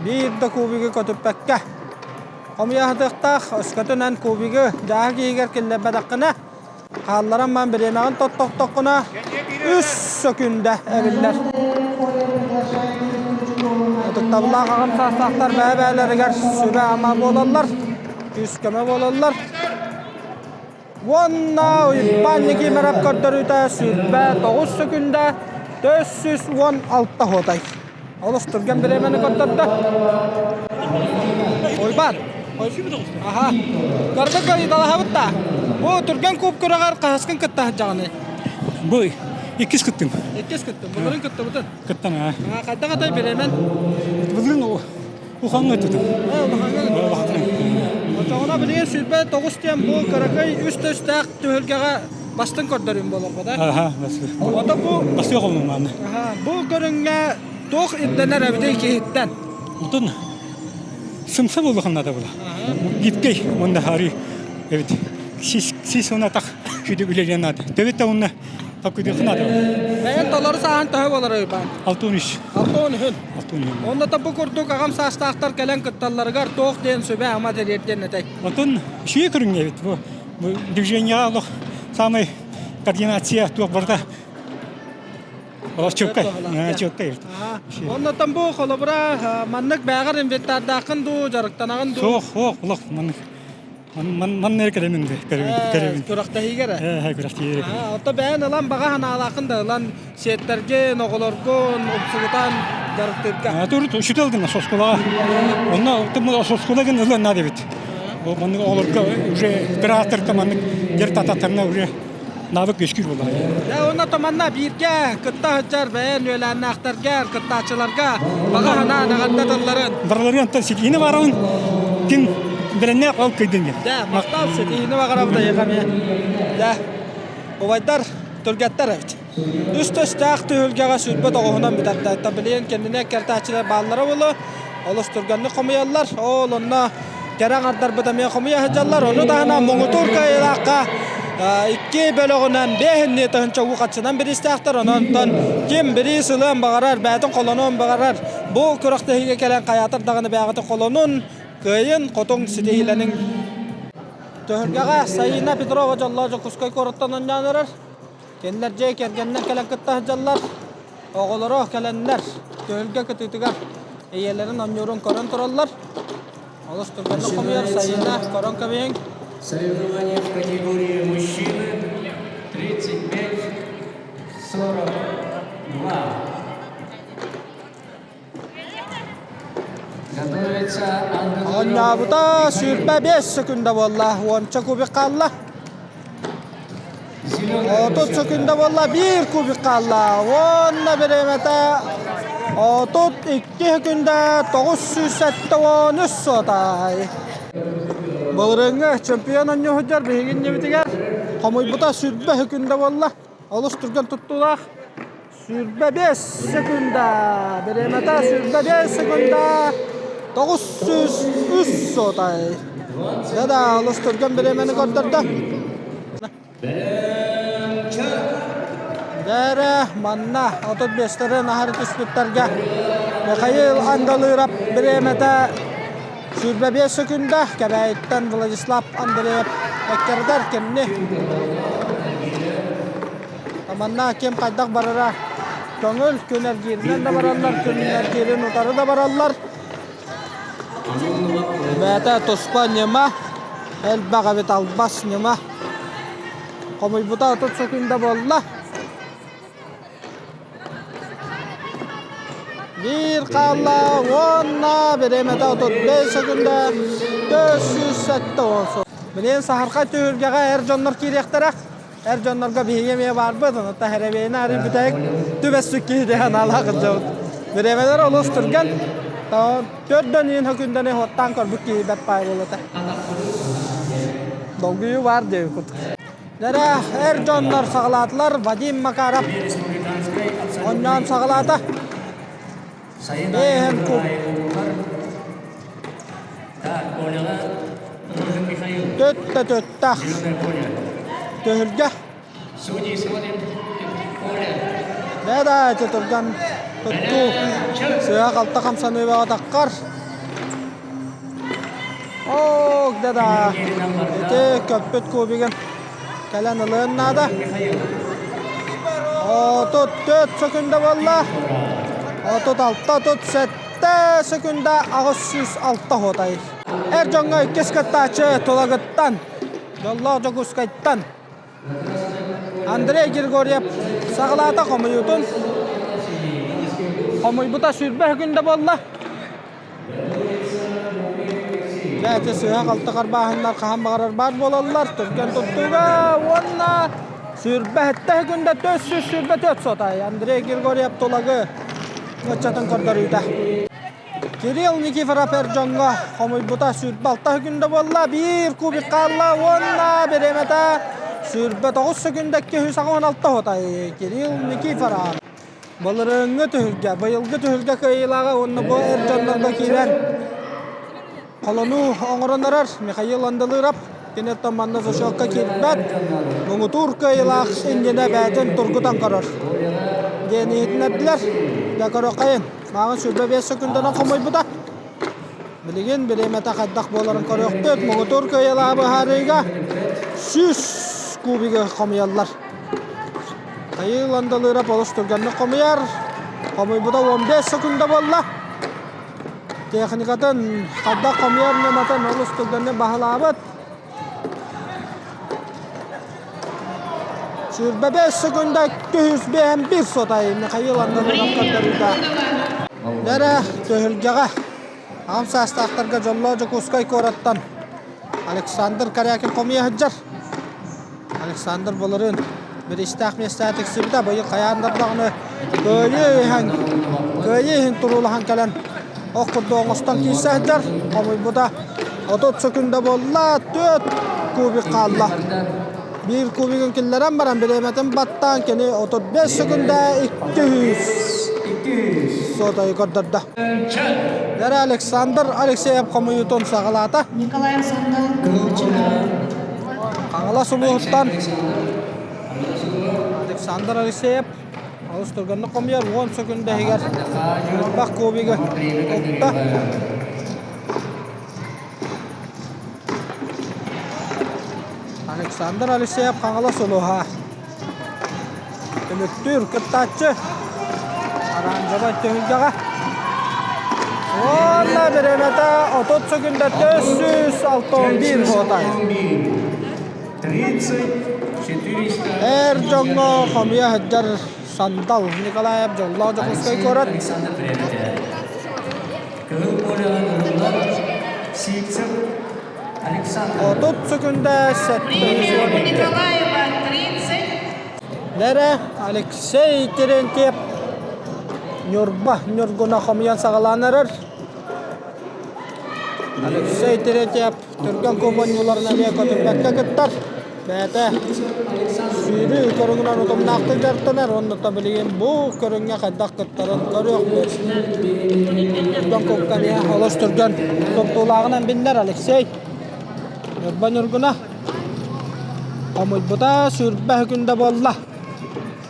Биир да кубигы көтүппэккэ хомуйа сатыахтаах. Өскөтүн эн кубигы дьааһык иһигэр киллэрбэтэххинэ, хаалларан баран бириэмэҕин тоттохтоххуна, үс сөкүүндэ эбиллэр. Ытыктабыллаах аҕам саастаахтар бэйэ-бэйэлэригэр сүбэ-ама буолаллар, күүс-көмө буолаллар. Уонна Уйбаан Никифоров көрдөрүүтэ 29 сөкүндэ 416 хотай. Олус түргэн бириэмэни көрдөрдө. Уйбаан. Аха. Көрдүк ыйыталаһабыт да. Бу түргэн куб күрэҕэр хаһыскын кытта сылдьаҕыный? Бу иккис кыттым. Иккис кыттым. Былырын кыттыбытын. Кыттан аа. Хайдах атай бириэмэн? Былырын Улахаҥҥа ыттытым. Улахаҥҥа Очоҕуна билигин 29 диэн бу кыракый үс төстээх түһүлгэҕэ бастыҥ көрдөрүүм буолар да? Аха, Ото бу бастыҥ холунум манна. Аха, бу көрүҥҥэ туох ирдэнэр эбитий киһиттэн? Отон сымса буолуохун наада була. Гибкэй уонна харыы эбит. Сис сис уонна атах күйдүк үлэлиэн наада. Төбөт да уонна Таккыдыахын наада. Бэйэн толору сааһын төһө болар Уйбаан? 63. 63. 63. Онно да бу курдук аҕам саастаахтар кэлэн кытталларыгар туох диэн сүбэ-ама тириэрдиэн этэй? Отон үчүгэй көрүҥҥэ эбит бу. Бу движениеҕа олох самый координация туох барыта олох чөккөй. Чөккөй. Оннотон бу холобура маннык бэҕэр инвентардааххын дуу, дьарыктанаҕын дуу? Суох, суох, олох маннык Манна эрэ кэлэмин көрөбүн. Күрэхтэһиигэ эрэ? Ээ, күрэхтэһиигэ эрэ. Оттон бэйэн ылан баҕа санаалааххын да ылан сиэттэргин, оҕолоргун умсугутан дьарыктыырга. Турут учутал гына оскуолаҕа. Онно оскуола гын ылан наада эбит. Маннык оҕолорго уже кырааттарга маннык дьэр тататтарына уже навык үөскүүр буоллаҕа. Дьэ уонна томанна бииргэ кытта сылдьар бэйэн үөлээннээхтэргэ, кыттааччыларга баҕа санаан эҕэрдэ тылларын. Барыларын онтон ситиһиини баарабын ким бэлэмнээх ол кыйдын диэн. Дьэ, махтал ситиһиини баҕарабыт эйиэхэ эмиэ. Дьэ, убайдар түргэттэр эбит. Үс төстөөх түһүлгэҕэ 29-унан бүтэрдэ. Билигин кэннинэ кэртээччилэр бааллара буолуо. Олус түргэнник хомуйаллар. Ол онно кэрэ аҥардарбыт эмиэ хомуйа сылдьаллар. Ону таһынан муҥутуур кыайыылаахха икки бөлөҕүнэн биэһиннии тыһыынча уу хаччынан бириистээхтэр. Онон ким бириис ылыан баҕарар, бэйэтин холонуон баҕарар, бу күрэхтэһиигэ кэлэн хайаатар даҕаны бэйэҕитин холонун, кыайын, хотуҥ ситиһиилэниҥ. Түһүлгэҕэ Саина Петрова дьоллоох Дьокуускай куораттан оонньоон эрэр. Кинилэр дьиэ кэргэннэр кэлэн кытта сылдьаллар. Оҕолоро кэлэннэр түһүлгэ кытыытыгар ийэлэрин оонньуурун көрөн тураллар. Олус түргэнник хомуйар Сайыына көрөн кэбиһиҥ. Соревнования в категории мужчины 35-42. Готовится Оонньообута 25 секунда буолла, уонча кубик хаалла. 30 секунда буолла, биир кубик хаалла. Уонна бириэмэтэ 32 секунда 973 суотай. Былырыыҥҥы чемпион оонньуу сылдьар биһиги иннибитигэр хомуйбута 20 секунда буолла. Олус түргэн туттуулаах. 25 секунда. Бириэмэтэ 25 секунда. 903 суотай. Дьэ да, олус түргэн бириэмэни көрдөрдө. Дээрэ манна 35-тэрин аһары түспүттэргэ Михаил Андалыров бириэмэтэ 25 секунда. Кэбээйиттэн Владислав Андреев эккэрдэр кимни Манна ким хайдах барара көҥүл, күн эргииринэн да бараллар, күн эргиирин утары да бараллар. Бэйэтэ туспа ньыма, элбэх эбит албас ньыма. Хомуйбута 30 секунда буолла. Биир хаалла уонна бириэмэтэ 35 секунда 470. Билигин саһархай түһүлгэҕэ эр дьоннор киириэхтэрэ. Эр дьоннорго биһиги эмиэ баарбыт, онуттан хэрэбиэйини арый бүтэһик түбэспит киһи диэн анаалаах сылдьабыт. Бириэмэлэр олус түргэн. Төрдөн иин хөкүндэни хуоттаан көрбүт киһи бэрт баай буолуо Долгуйуу баар диэбит курдук. Дэрэ эр дьоннор саҕалаатылар. Вадим Макаров оонньоон саҕалаата. Бэйэм куб. Төттө төттөх. Төһүлгэ. Да, да, это турган. Туттуу сыһа-халта хамсаныыга таххар. Ок да Ити көппүт кубигын кэлэн ылыан наада. 34 секунда буолла. 36 37 секунда 806 хотай. Эр дьоҥҥо иккис кыттааччы Тулагыттан, Дьоллоох Дьокуускайтан Андрей Григорьев саҕалаата хомуйуутун. Хомуйбута сүүрбэ күндэ буолла. Бэйэтэ сыһа-халты харбааһыннар хаһан баҕарар баар буолаллар. Түргэн туттууга уонна сүүрбэ күндэ 424 сотай Андрей Григорьев Тулагы ыччатын көрдөрүүтэ. Кирилл Никифоров эр дьоҥҥо хомуйбута 26 күндэ буолла. Биир кубик хаалла уонна бириэмэтэ 29 секунда 286 хотай. Кирилл Никифоров. Былырыыҥҥы түһүлгэ, быйылгы түһүлгэ кыайыылааҕа уонна бу эр дьоннорго киирэн холонуу оҥорон эрэр Михаил Андылыров киниттэн манна зачетка киирбэт, муҥутуур кыайыылаах иннинэ бэйэтин тургутан көрөр диэн иһитиннэрдилэр. Дьэ көрүөххэйин. Мааҕын 25 секунданан хомуйбута. Билигин бириэмэтэ хайдах буоларын көрүөхпүт. Муҥутуур кыайыылааҕы быһаарыыга 100 кубигы хомуйаллар. Михаил Андалыров олус түргэнник хомуйар. Хомуйбута 15 секунда буолла. Техникатын хайдах хомуйар ньыматын олус түргэнник баһылаабыт. 25 секунда 251 сотай Михаил Андалыров көрдөрүүтэ. Бэрэ түһүлгэҕэ аҕам саастаахтарга дьоллоох Дьокуускай куораттан Александр Корякин хомуйа сылдьар. Александр былырыын бириистээх миэстэҕэ тиксибитэ, быйыл хайаан да даҕаны кыайыы иһэн, кыайыы иһин туруулаһан кэлэн ох курдук оҥостон киирсэ сылдьар. Хомуйбута 30 секунда буолла, 4 кубик хаалла. Биир кубигын киллэрэн баран бириэмэтин баттаан кини 35 секунда 200 сотайы көрдөрдө. Дэрэ Александр Алексеев хомуйуутун саҕалаата. Николаев Сандал Хаҥалас улууһуттан Александр Алексеев олус түргэнник хомуйар 10 секунда иһигэр элбэх кубигы укта. Александр Алексеев Хаҥалас улууһа. Түмүктүүр кыттааччы оранжевай түһүлгэҕэ. Уонна бириэмэтэ 30 секунда 461 буотай. Эр дьоҥҥо хомуйа сылдьар Сандал Николаев дьоллоох Дьокуускай куорат. 30 секунда 712. Лэрэ Алексей Терентьев Ньурба Ньургуна хомуйан саҕалаан эрэр. Алексей Терентьев түргэн кубонньуларын эмиэ көтүппэккэ кыттар. Бэйэтэ сүүрүү көрүҥүнэн утумнаахтык дьарыктанар уонна билигин бу көрүҥҥэ хайдах кыттарын көрүөхпүт. Түргэн кубка эмиэ олус түргэн туттуулааҕынан биллэр Алексей Ньурба Ньургуна. Хомуйбута сүүрбэ күндэ буолла.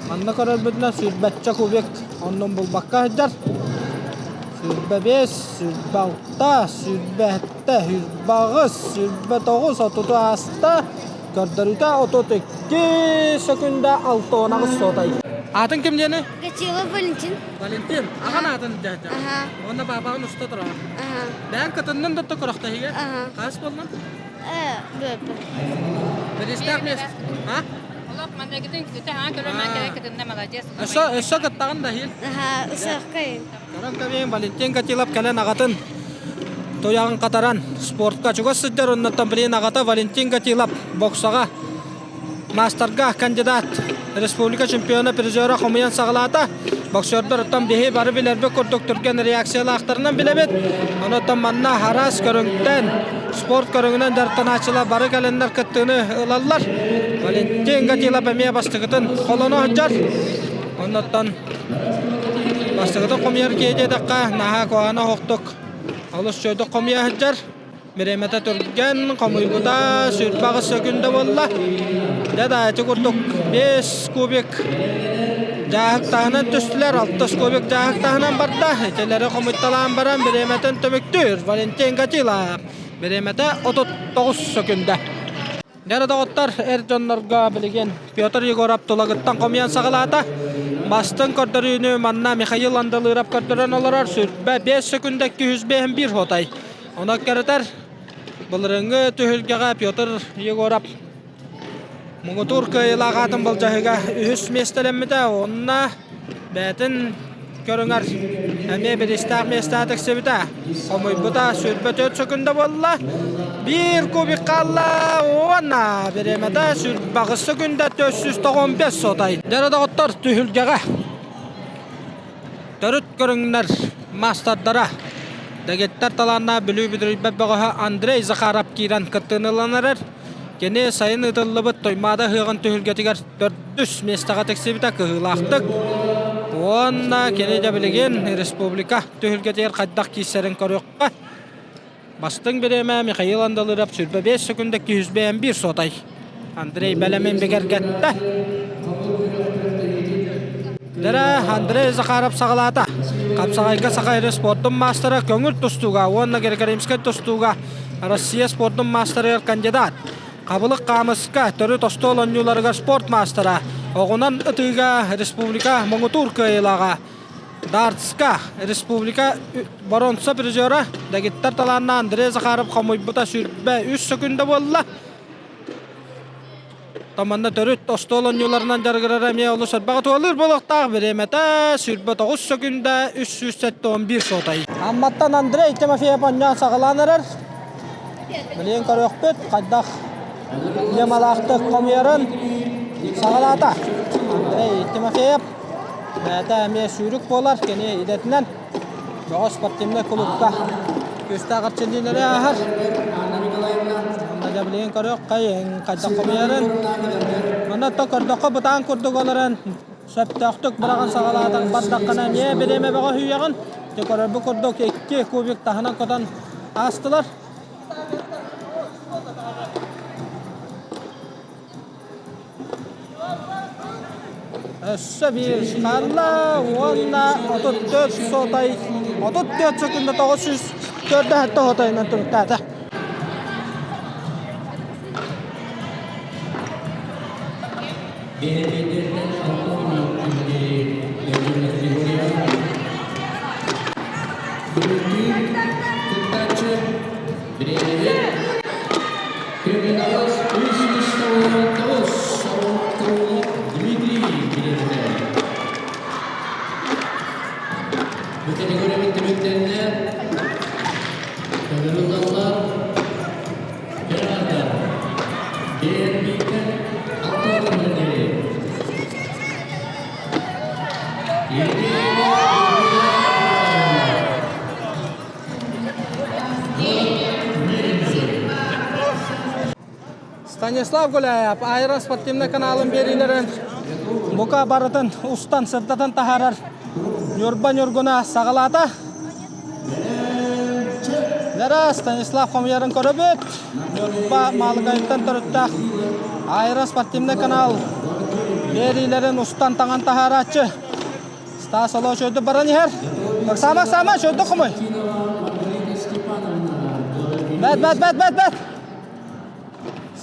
Манна көрөрбүтүнэн сүүрбэччэ кубик оннун булбакка сылдьар. 25, 26, 27, 28, 29, отуту ааста. Көрдөрүүтэ 32 секунда 68 суотай. Аатын ким диэни? Гатилов Валентин. Валентин. Аҕан аатын дьэ. Аха. Уонна баабаҕын уста турар. Аха. Бэйэҥ кытыннын да көрөхтөһигэ. Аха. Хас буоллун? Бөпө. Биристээх миэс. А? Олох маннагытын күтэ аа көрөмөн кэлэ кытынна молодец. Өссө өссө кыттаҕын да иһил. Аха, ысыахкайын. Көрөн кэбиһин Валентин Катилов кэлэн аҕатын туйаҕын хатаран спортка чугас сылдьар оннуттан билигин аҕата Валентин Гатилов боксаҕа маастарга кандидат республика чемпиона призера хомуйан саҕалаата. Боксердар оттон биһи бары билэрбит курдук түргэн реакциялаахтарынан билэбит. Онон манна араас көрүҥтэн спорт көрүҥүнэн дьарыктанааччылар бары кэлэннэр кыттыыны ылаллар. Валентин Гатилов эмиэ бастакытын холоно сылдьар. Оннуттан бастакытын хомуйар киһи диэтэххэ наһаа куһаҕана оһохтук олус үчүгэйдик хомуйа сылдьар. Бириэмэтэ түргэн, хомуйбута 28 сөкүндэ буолла. Дьэ да ити курдук 5 кубик. Дьааһык таһынан түстүлэр, алтыс кубик дьааһык таһынан барда. Итилэри хомуйталаан баран бириэмэтин түмүктүүр Валентин Гатилов. Бириэмэтэ 39 сөкүндэ. Дьэ доҕоттор, эр дьоннорго билигин Петр Егоров тулагыттан хомуйан саҕалаата. Бастыҥ көрдөрүүнү манна Михаил Андалыров көрдөрөн олорор. Сүрбэ 5 сөкүндэ 251 хотай. Онон кэрэтэр былырыҥҥы түһүлгэҕэ Петр Егоров Муҥутуур кыайыылаах аатын былдьаһыыга үһүс миэстэлэммитэ уонна бэйэтин көрүҥэр эмиэ бириистээх миэстэҕэ тиксибитэ. Хомуйбута 24 сөкүндэ буолла. Биир кубик хаалла уонна бириэмэтэ 28 сөкүндэ 495 сотай. Дьэ доҕоттор түһүлгэҕэ Төрүт көрүҥнэр маастардара дэгиттэр талааннаах Бүлүү бүдүрүйбэт бөҕөһө Андрей Захаров киирэн кыттыыны ылан эрэр. Кини сайын ыытыллыбыт Туймаада ыһыаҕын түһүлгэтигэр төрдүс миэстэҕэ тиксибитэ кыһыылаахтык. Уонна кини дьэ билигин республика түһүлгэтигэр хайдах киирсэрин көрүөххэ. Бастыҥ бириэмэ Михаил Андалыров 25 секунда 251 сотай. Андрей бэлэмин бигэргэттэ. Дэрэ Андрей Захаров саҕалаата. Хапсаҕайга Саха сирин спордун маастара көҥүл тустууга уонна греко-римскэй тустууга Россия спордун маастарыгар кандидат. Хабылык хаамыска төрүт остуол оонньууларыгар спорт маастара, оҕунан ытыыга республика муҥутуур кыайыылааҕа Дартска республика боруонса призера дэгиттэр талааннаах Андрей Захаров хомуйбута 23 сөкүндэ буолла. Томанна төрүт остуол оонньууларынан дьарыгырара эмиэ олус элбэҕи туһалыыр буолуохтаах. Бириэмэтэ 29 сөкүндэ 371 суотай. Амматтан Андрей Тимофеев оонньоон саҕалаан эрэр. Билигин көрүөхпүт хайдах ньымалаахтык хомуйарын саҕалаата. Андрей Тимофеев Бэйэтэ эмиэ сүүрүк буолар, кини идэтинэн бөҕө спортивнай кулуупка күүстээх эрчиллиилэри ааһар. Онно дьэ билигин көрүөххэйиҥ хайдах хомуйарын. Манна то көрдөххө бытаан курдук олорон сөптөөхтүк быраҕан саҕалаатаҥ бардаххына эмиэ бириэмэ бөҕө үүйэҕин. Дьэ көрөрбүт курдук икки кубик таһынан көтөн аастылар. Өссө биир хаалла уонна 34 сотай 34 секунда 904 сотайынан түмүктээтэ. Кыттааччы бириэмэни Криминалыс 399 Дмитрий бириэмэтэ. Бу категория түмүктэннэ көмөлүллаллар Германдар БНБ-тен алта күннери Станислав Гуляев аэро спортивнай каналын биэриилэрин бука барытын устан сырдатан таһаарар Ньурба Ньургуна саҕалаата. Лера Станислав хомуйарын көрөбүт. Ньурба Маалыкайыттан төрүттээх аэро спортивнай канал биэриилэрин устан таҥан таһаарааччы Стас олоо чөйдүк баран иһэр. Оксана, Оксана, чөйдүк хомуй. Бэт, бэт, бэт, бэт, бэт.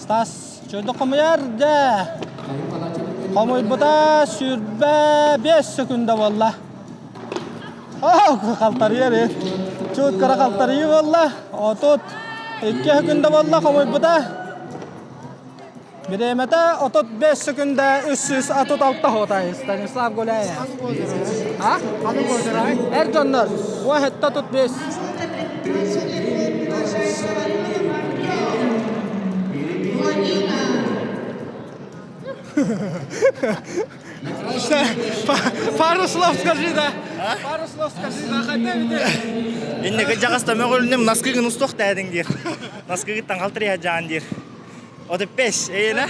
Стас чөйдүк хомуйар, дэ. Хомуйбута 25 секунда буолла. Оо, халтарыйар э. Чуут кыра халтарыйыы буолла. 32 секунда буолла хомуйбута. Бириэмэтэ 35 секунда 336 хотай Станислав Гуляев. А? Эр дьоннор, 35. Пару слов скажи, да. Пару слов скажи, да, хотя бы. Инники дьаҕаста мөҕүлүнүм наскыгын устуох тээдиҥ диир. Наскыгыттан халтырыйа дьаан диир. 35 эйэлэ?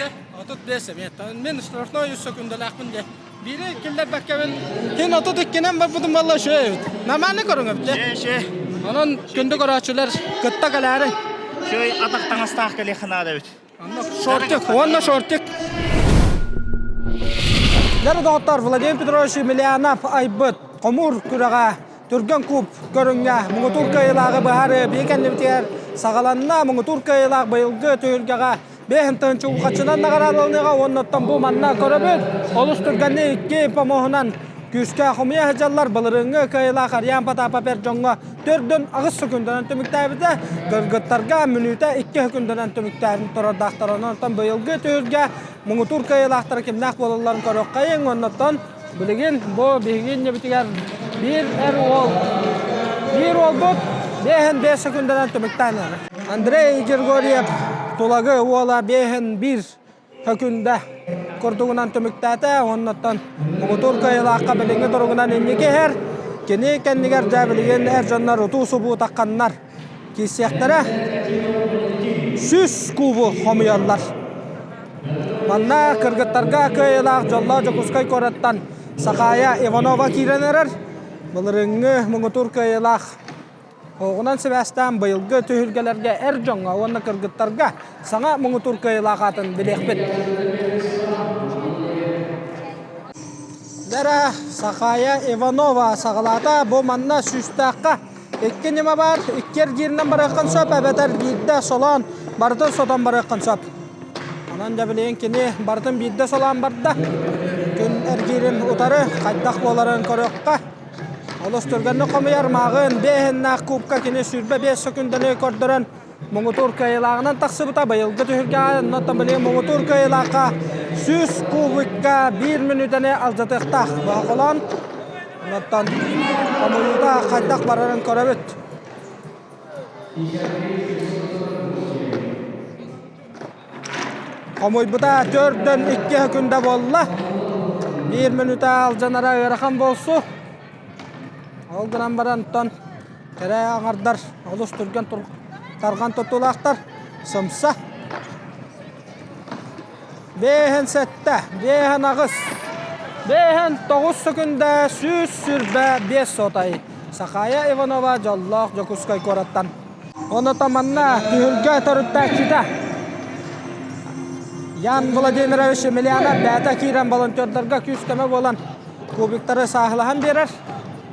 35 эмиэ. Мин штрафной үс секундалаахпын де. Биири киллэрбэккэбин кин 32-нэн барбытым буолла үчүгэй эбит. Нормально көрүҥ эбит. Ээ, шэ. Онон күндү көрөөччүлэр кытта кэлээри. Шөй атах таҥастаах кэлиэххэ наада эбит. Онно шортик, уонна шортик. Дьэ доҕоттор, Владимир Петрович Емельянов айбыт хомуур күрэҕэ түргэн куб көрүҥҥэ муҥутуур кыайыылааҕы быһаарыы биһи кэннибитигэр саҕаланна. Муҥутуур кыайыылаах быйылгы түһүлгэҕэ 5 ухаччынан наҕараадаланыаҕа уонна оттон бу манна көрөбүт. Олус түргэнник икки помоһунан күүскэ хомуйа сылдьаллар. Былырыыҥҥы кыайыылаах Ариан Потапов эр дьоҥҥо төрдүн аҕыс сөкүндэнэн түмүктээбитэ. Кыргыттарга мүнүүтэ икки сөкүндэнэн түмүктээбин турардаахтар. Онон быйылгы түһүлгэ муҥутуур кыайыылаахтара кимнээх буолалларын көрүөххэйиҥ. Оннуттан билигин бу биһиги иннибитигэр биир эр уол, биир уолбут биэһин биэс секунданан түмүктээн эрэр. Андрей Григорьев Тулагы уола биэһин биир хөкүндэ курдугунан түмүктээтэ. Оннуттан муҥутуур кыайыылаахха билиҥҥи туругунан инники иһэр. Кини кэннигэр дьэ билигин эр дьоннор утуу-субуу тахханнар киирсиэхтэрэ. 100 кубу хомуйаллар. Манна кыргыттарга кыайыылаах дьоллоох Дьокуускай куораттан Сахаайа Иванова киирэн эрэр. Былырыыҥҥы муҥутуур кыайыылаах оҕунан сибээстээн быйылгы түһүлгэлэргэ эр дьоҥҥо уонна кыргыттарга саҥа муҥутуур кыайыылаах аатын билиэхпит. Дара Сахаайа Иванова саҕалаата. Бу манна сүүстээххэ Икки ньыма баар, икки эргииринэн барыаххын сөп, эбэтэр биирдэ солоон, барытын сотон барыаххын сөп. Онон дьэ билигин кини барытын биирдэ солоон барда. Күн эргиирин утары хайдах буоларын көрүөххэ. Олус түргэнник хомуйар мааҕын биэһиннээх кубка кини 25 сөкүндэни көрдөрөн муҥутуур кыайыылааҕынан тахсыбыта. Быйылгы түһүлгэҕэ оннуттан билигин муҥутуур кыайыылаахха 100 кубикка биир мүнүүтэни алдьатыахтаах. Быһа Онтон хомуйуута хайдах барарын көрөбүт. Хомуйбута төрдөн икки күндэ буолла. Биир мүнүүтэ алдьанара ыарахан буолсу. Ол гынан баран онтон кэрэ аҥардар олус түргэн тарҕан туттуулаахтар. Сымса. Биэһин сэттэ, биэһин аҕыс, биэһин тоҕус сөкүндэ 125 сотай. Сахая Иванова дьоллоох Дьокуускай куораттан. Онута манна түһүлгэ төрүттээччитэ Ян Владимирович Емельянов бэйэтэ киирэн волонтердарга күүс-көмө буолан кубиктары сааһылаһан биэрэр.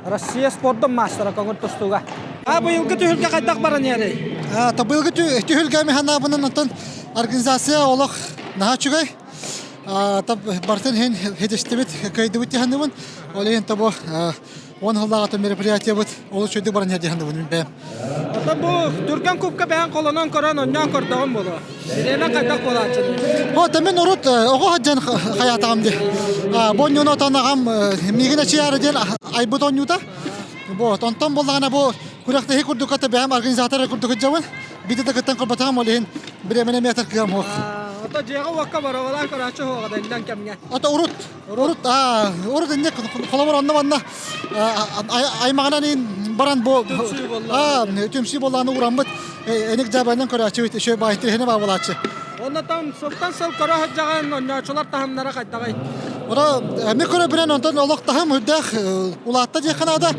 Россия спордун маастара көҥүл тустууга. А быйылгы түһүлгэ хайдах баран иһэрий? Быйылгы түһүлгэ механабынан оттон организация олох наһаа үчүгэй. Бартын иһин хитистибит, кыайдыбыт диһаныбын. Ол иһин тобу он сыллааҕы мероприятиябыт олус үчүгэй баран иһэр диһаныбын бэйэм. Оттон бу түргэн кубка бэһэн холонон көрөн онньоон көрдөҕүм буолуо. Бириэмэ хайдах буолааччыный? О, мен урут оҕо сылдьан хайаатаҕым дии. Бу онньууну отон аҕам миигин эчийээри диэн айбыт оонньуута. Вот, онтон буоллаҕына бу күрэхтэһии курдук ата бэйэм организатор курдук сылдьабын. Биирдэ да кыттан көрбөтөҕүм ол иһин бириэмэни эмиэ кыам суох. Ото дьиэҕэ-уокка боруобалаан көрөөччү суоҕа да иллэҥ кэмҥэ. Ото урут Урут, урут инник холобур онно манна аймаҕынан баран бу түмсүү буоллааны ураммыт эник дьаабанан көрөөччүбүт еще баайтыһыны баабылааччы. Оннотон сылтан сыл көрө сылдьаҕын онньоочулар таһымнара хайдаҕый? Ора эми көрө билэн онтон олох таһым үрдээх улаатта диэххэ наада.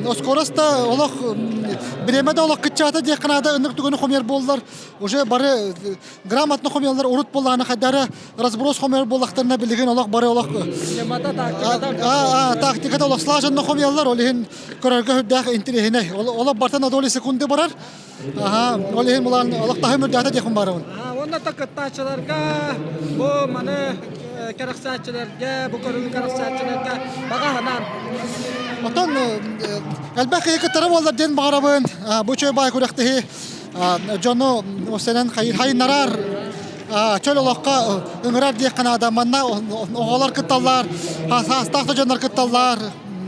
Оскорос да олох бириэмэ да олох кыччаата диэххэ наада ыннык түгэни хомуйар буоллар уже бары грамотно хомуйаллар урут буоллаҕына хайдары разброс хомуйар буоллахтарына билигин олох бары олох тактиката тактиката олох слаженно хомуйаллар ол иһин көрөргө сүрдээх интириэһинэй олох бартан на доли секунды барар аха ол иһин булан олох таһым үрдээтэ диэхпин баарыбын уонна да кыттааччыларга бу маны кэрэхсээччилэргэ бу көрүҥү кэрэхсээччилэргэ баҕа санаан Оттон элбэх киһи кыттара буоллар диэн баҕарабын бу үчүгэй баай күрэхтэһии дьону сэнэн хайыннарар чөл олоххо ыҥырар диэххэ наада. Манна оҕолор кытталлар, саастаах да дьоннор кытталлар.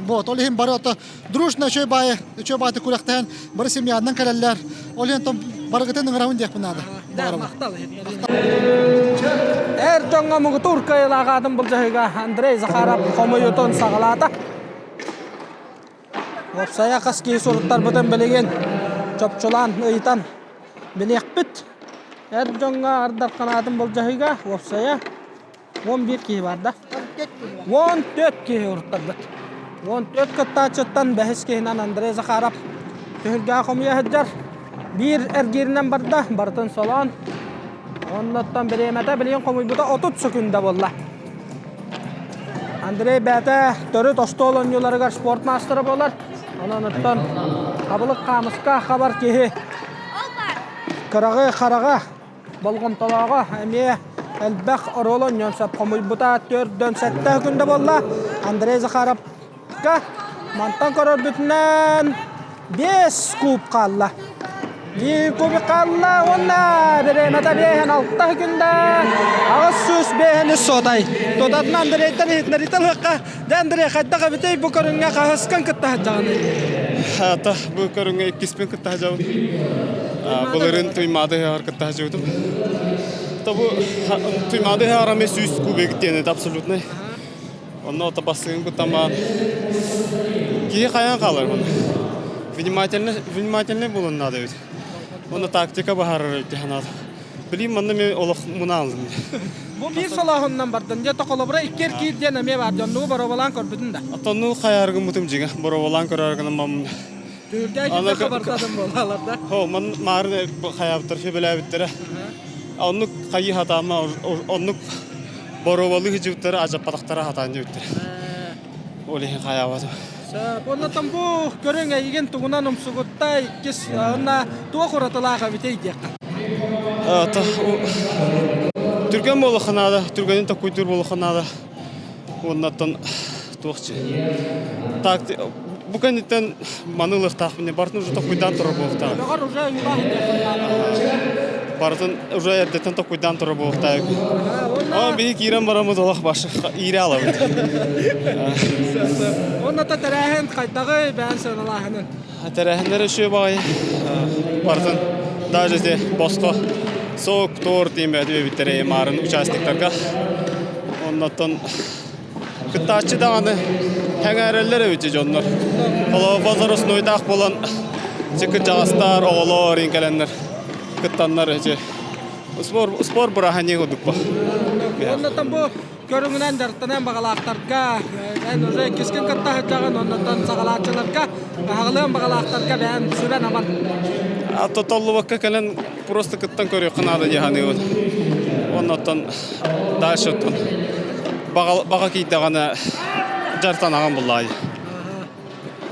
Вот, ол иһин бары ото дружно үчүгэй баайы, үчүгэй баайы күрэхтэһэн бары семьянан кэлэллэр. Ол иһин барыгытын ыҥырабын диэхпин наада. Да, махтал. Эр дьоҥҥо муҥутуур кыайыылаах аатын былдьаһыыга Андрей Захаров хомуйуутун саҕалаата. Уопсайа хас киһи суруттарбытын билигин чопчулаан ыйытан билиэхпит. Эр дьоҥҥо ардар ханаатын былдьаһыыга уопсайа 11 киһи бар да. 14 киһи уруттарбыт. 14 кыттааччыттан бэһис киһинэн Андрей Захаров түһүлгэҕэ хомуйа сылдьар. Биир эргииринэн барда, барытын солоон. Оннуттан бириэмэтэ билигин хомуйбута 30 сөкүүндэ буолла. Андрей бэйэтэ төрүт остуол оонньууларыгар спорт маастара буолар. Онон оттон хабылык хаамыска хабар киһи кыраҕы хараҕа болҕомтолооҕо эмиэ элбэх оруолу оонньуон сөп. Хомуйбута төрдөн сэттэ күндэ буолла. Андрей Захаровка мантан көрөрбүтүнэн 5 куб хаалла. Биир кубик хаалла уонна бириэмэтэ биэһин алта күндэ 805 үс суотай. Тутатына Андрейтан иһитинэриитэ ылыахха. Дьэ Андрей хайдах эбитэй бу көрүҥҥэ хаһыскан кытта сылдьаҕыный? Ата бу көрүҥҥэ иккиспин кытта сылдьабын. Былырыын Туймаада ыһыаҕар кытта сылдьыбытым. Бу Туймаада ыһыаҕар эмиэ 100 кубик диэн это абсолютный. Онно ото бастыгын куттамаан киһи хайаан хаалар муна. Внимательно, внимательный буолун наада эбит. Онно тактика баһарар эбит ханаат. Билим манна мен олох мунаалым. Бу биир солооһуннан бардын. Дьэ токолобура икки эркиир диэн эмиэ бар. Дьоннугу боробалаан көрбүтүн да. Отонну хайааргыммытым дьиҥэ. Боробалаан көрөр гынан Түһүлгэ киирдэ хабартадым буолалар да. Хо, ман маарын хайаабыттар, фебелээбиттэрэ. Оннук хайыы хатаама, оннук боруобалыы сылдьыбыттара адьаппатахтара хатаан диэбиттэрэ. Ол иһин хайаабатым. Сөп. Оннотон бу көрүҥ эйигин тугунан умсугутта иккис уонна туох уратылаах эбитий диэххэ. Түргэн буолуохха наада, түргэнин токуйдуур буолуохха наада. Уоннаттан туохчу. Так, бу кэнниттэн маны ылыахтаахпын барытын уже токуйдаан турар буолуохтаах. Бөҕөр уже Барытын уже эрдэттэн токуйдаан турар буолуохтаах. О, биһи киирэн бараммыт олох башы иирэ алабыт. Уонна та тэрээһин хайдаҕый бэйэн сыаналааһынын? Тэрээһиннэр үчүгэй баҕайы. Барытын даже те босхо сок, торт диэн бэйэтэ маарын участниктарга. Оннотон кыттааччы даҕаны сэҥээрэллэр эбит дьоннор. Холобур возрастнойдаах буолан кырдьаҕастар, оҕолор иин кэлэннэр кыттаннар эти спорт спорт бырааһынньык курдук Оннотон бу көрүҥүнэн дьарыктаныан баҕалаахтарга эн уже иккискин кытта сылдьаҕын оннотон саҕалааччыларга аһаҕалыан баҕалаахтарга бэйэн сүбэн аман Толлубакка кэлэн просто кыттан көрүөххэ наада дии саныыбын. Оннуттан дальше оттон баҕа киирдэҕинэ дьарыктанаҕын буллаай.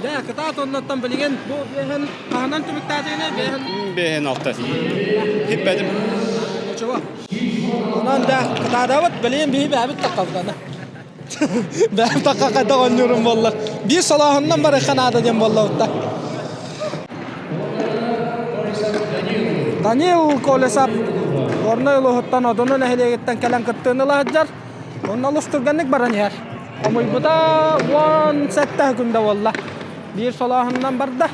Дьэ, кытаат оннуттан билигин бу биэһин хаһанан түмүктээтигинэ биэһин Биэһин алта. Хиппэтим. Ничего. Онон да кытаадабыт билигин биһи бэйэбит таххабытана. Бэйэм тахха хайдах оонньуурум буоллар. Биир солооһуннан барыахха наада диэн буоллабыт да. Данил Колесов Горнай улууһуттан Одуну нэһилиэгиттэн кэлэн кыттыыны ыла сылдьар. Онно олус түргэнник баран иһэр. Хомуйбута 17 күндэ буолла. Биир солооһуннан барда.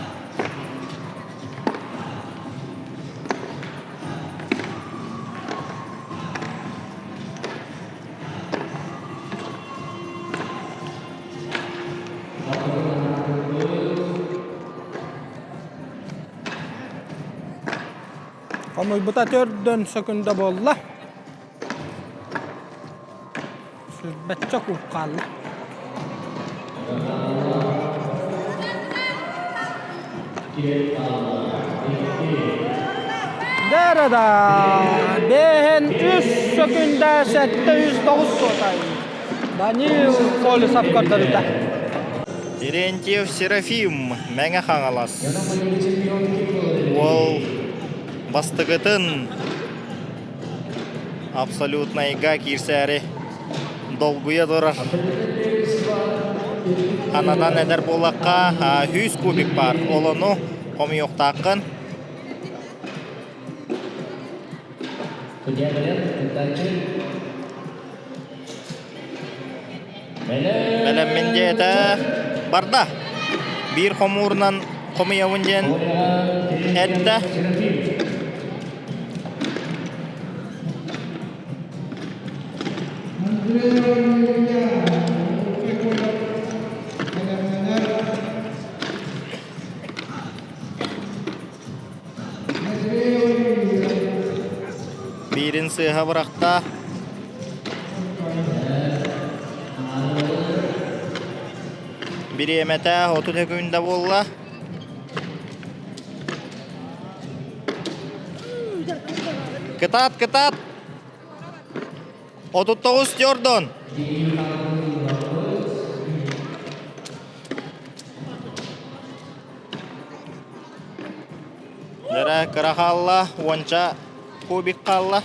Хомуйбута төрдөн сөкүндэ буолла. Сүүрбэччэ кууп хаалла. Дэрада бэһэн үс сөкүндэ 709 суотай. Данил Колесов көрдөрүтэ. Терентьев Серафим, Мэҥэ Хаҥалас. Уол бастакытын абсолютнайга киирсээри долгуйа турар. Анатан эдэр буоллахха, 100 кубик баар. Ол ону хомуйуохтааххын. Бэлэммин диэтэ барда. Биир хомуурунан хомуйабын диэн эттэ. Биирин сыыһа бырахта. Бириэмэтэ 30 секунда буолла. Кытаат, кытаат! 39 Тёрдон. Кыра хаалла, уонча кубик хаалла.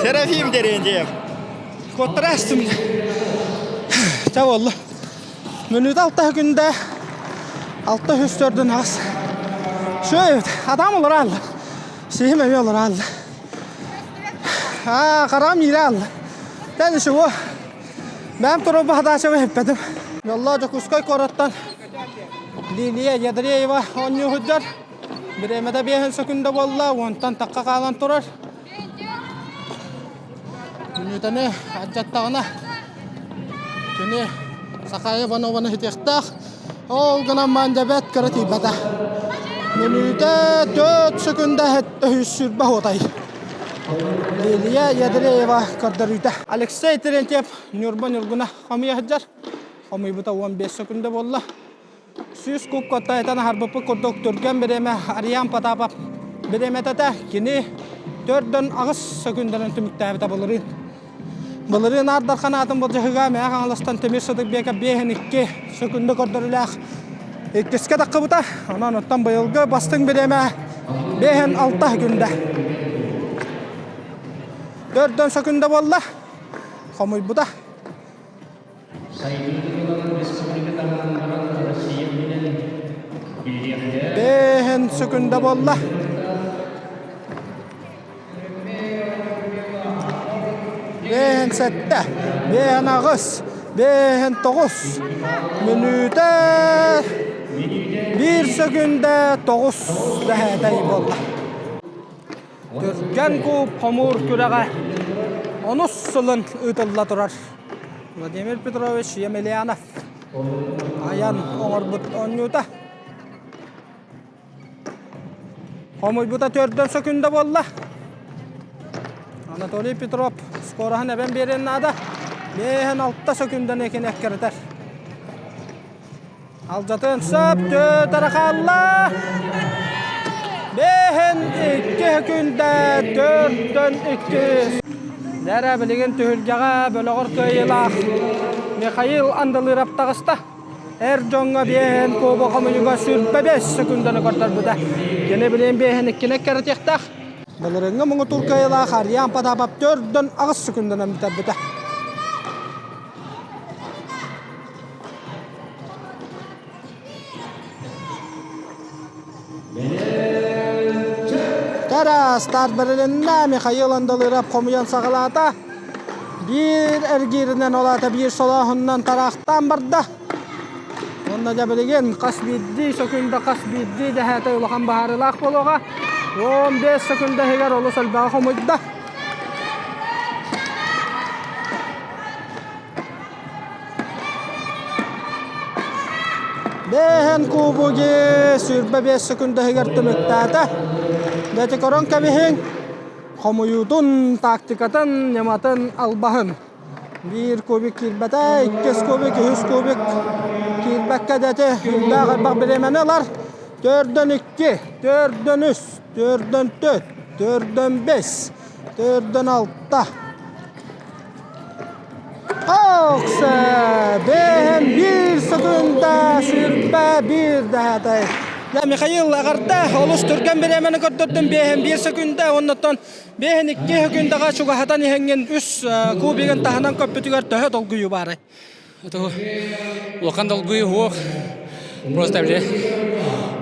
Серафим Терентьев. Куоттара астым. Ча болла. Мүнүүтэ алта күндэ 600 төрдүн ас. Шөй, адам олор алла. Сиһим эми олор алла. Аа, карам ире алла. Тән иши о. Бәм туру баһадаачабы хеппетим. Ялла Дьокуускай куораттан Лилия Ядреева оонньуу сылдьар. Бириэмэтэ биэһин сөкүндэ буолла, уонтан тахха хаалан турар. Мүнүүтэни алдьаттаҕына кини Сахая Иванованы ситиэхтээх. Ол гынан Мандябет кыра тиийбэтэ. Мүнүүтэ 4 сөкүндэ 720 уотай. Лилия Ядреева көрдөрүүтэ. Алексей Терентьев Ньурба Ньургуна хомуйа сылдьар. Хомуйбута 15 сөкүндэ буолла. 100 куб куттайтан аһарбыппыт курдук түргэн бириэмэ Ариан Потапов бириэмэтэ кини төрдөн аҕыс сөкүндэнэн түмүктээбитэ былырыын. Былырыын Аар Дархан аатын былдьаһыга Мэҥэ Хаҥаластан Тимир Сыдыкбеков 5-2 сөкүндэ көрдөрүүлээх иккискэ таххыбыта. Онон оттон быйылгы бастыҥ бириэмэ 5-6 күндэ. Төрдөн сөкүндэ буолла. Хомуйбута. Бэһин сөкүндэ буолла. Бэһин сэттэ, бэһин аҕыс, бэһин тоҕус. Мүнүүтэ биир сөкүндэ тоҕус дэһээтэй буолла. Түргэн куб хомуур күрэҕэ онус сылын ыытылла турар. Владимир Петрович Емельянов айан оҥорбут оонньуута. Хомуйбута төрдөн сөкүндэ буолла. Анатолий Петров скороһын эбэн биэриэн наада. Бэһэн алта сөкүндэни кини эккирэтэр. Алдьатын сөп төтөрө хаалла. Бэһин икки күндэ төртөн икки. Дэрэ билигин түһүлгэҕэ бөлөҕөр кыайыылаах Михаил Андылыров таҕыста. Эр дьоҥҥо биэһин куба хомуйуга сүрбэ бэс секундану көрдөрбүтэ. Кини билин биэһин иккини кэрэтиэхтээх. Былырыҥҥы муҥутуур кыайыылаах Арьян Потапов төрдөн аҕыс секунданан бүтэрбитэ. Кара старт бэрилиннэ Михаил Андалыров хомуйан саҕалаата. Биир эргииринэн ол аата биир солооһуннан тараахтаан барда. Уонна дьэ билигин хас биирдии сөкүндэ хас биирдии дэһээтэй улахан быһаарыылаах буолуоҕа. 15 сөкүндэ иһигэр олус элбэҕи хомуйда. Бэһэн кубоги 25 секунда иһигэр түмүктээтэ. Дэти көрөн кэбиһиҥ. Хомуйуутун, тактикатын, ньыматын, албаһын. Биир кубик киирбэтэ, иккис кубик, үһүс кубик киирбэккэ дэти үрдээх элбэх бириэмэни ылар. Төрдөн икки, төрдөн үс, төрдөн төрт, төрдөн бэс, төрдөн алта. Окса бэһэн биир секунда сүүрбэ биир дэһээтэй. Михаил эҕэрдэ олус түргэн бириэмэни көрдөрдүм биэһэн биир секунда оннуттан биэһэн икки секундаҕа чугаһатан иһэҥҥин үс кубигын таһынан көппүтүгэр төһө долгуйуу баарай? Улахан долгуйуу суох. Просто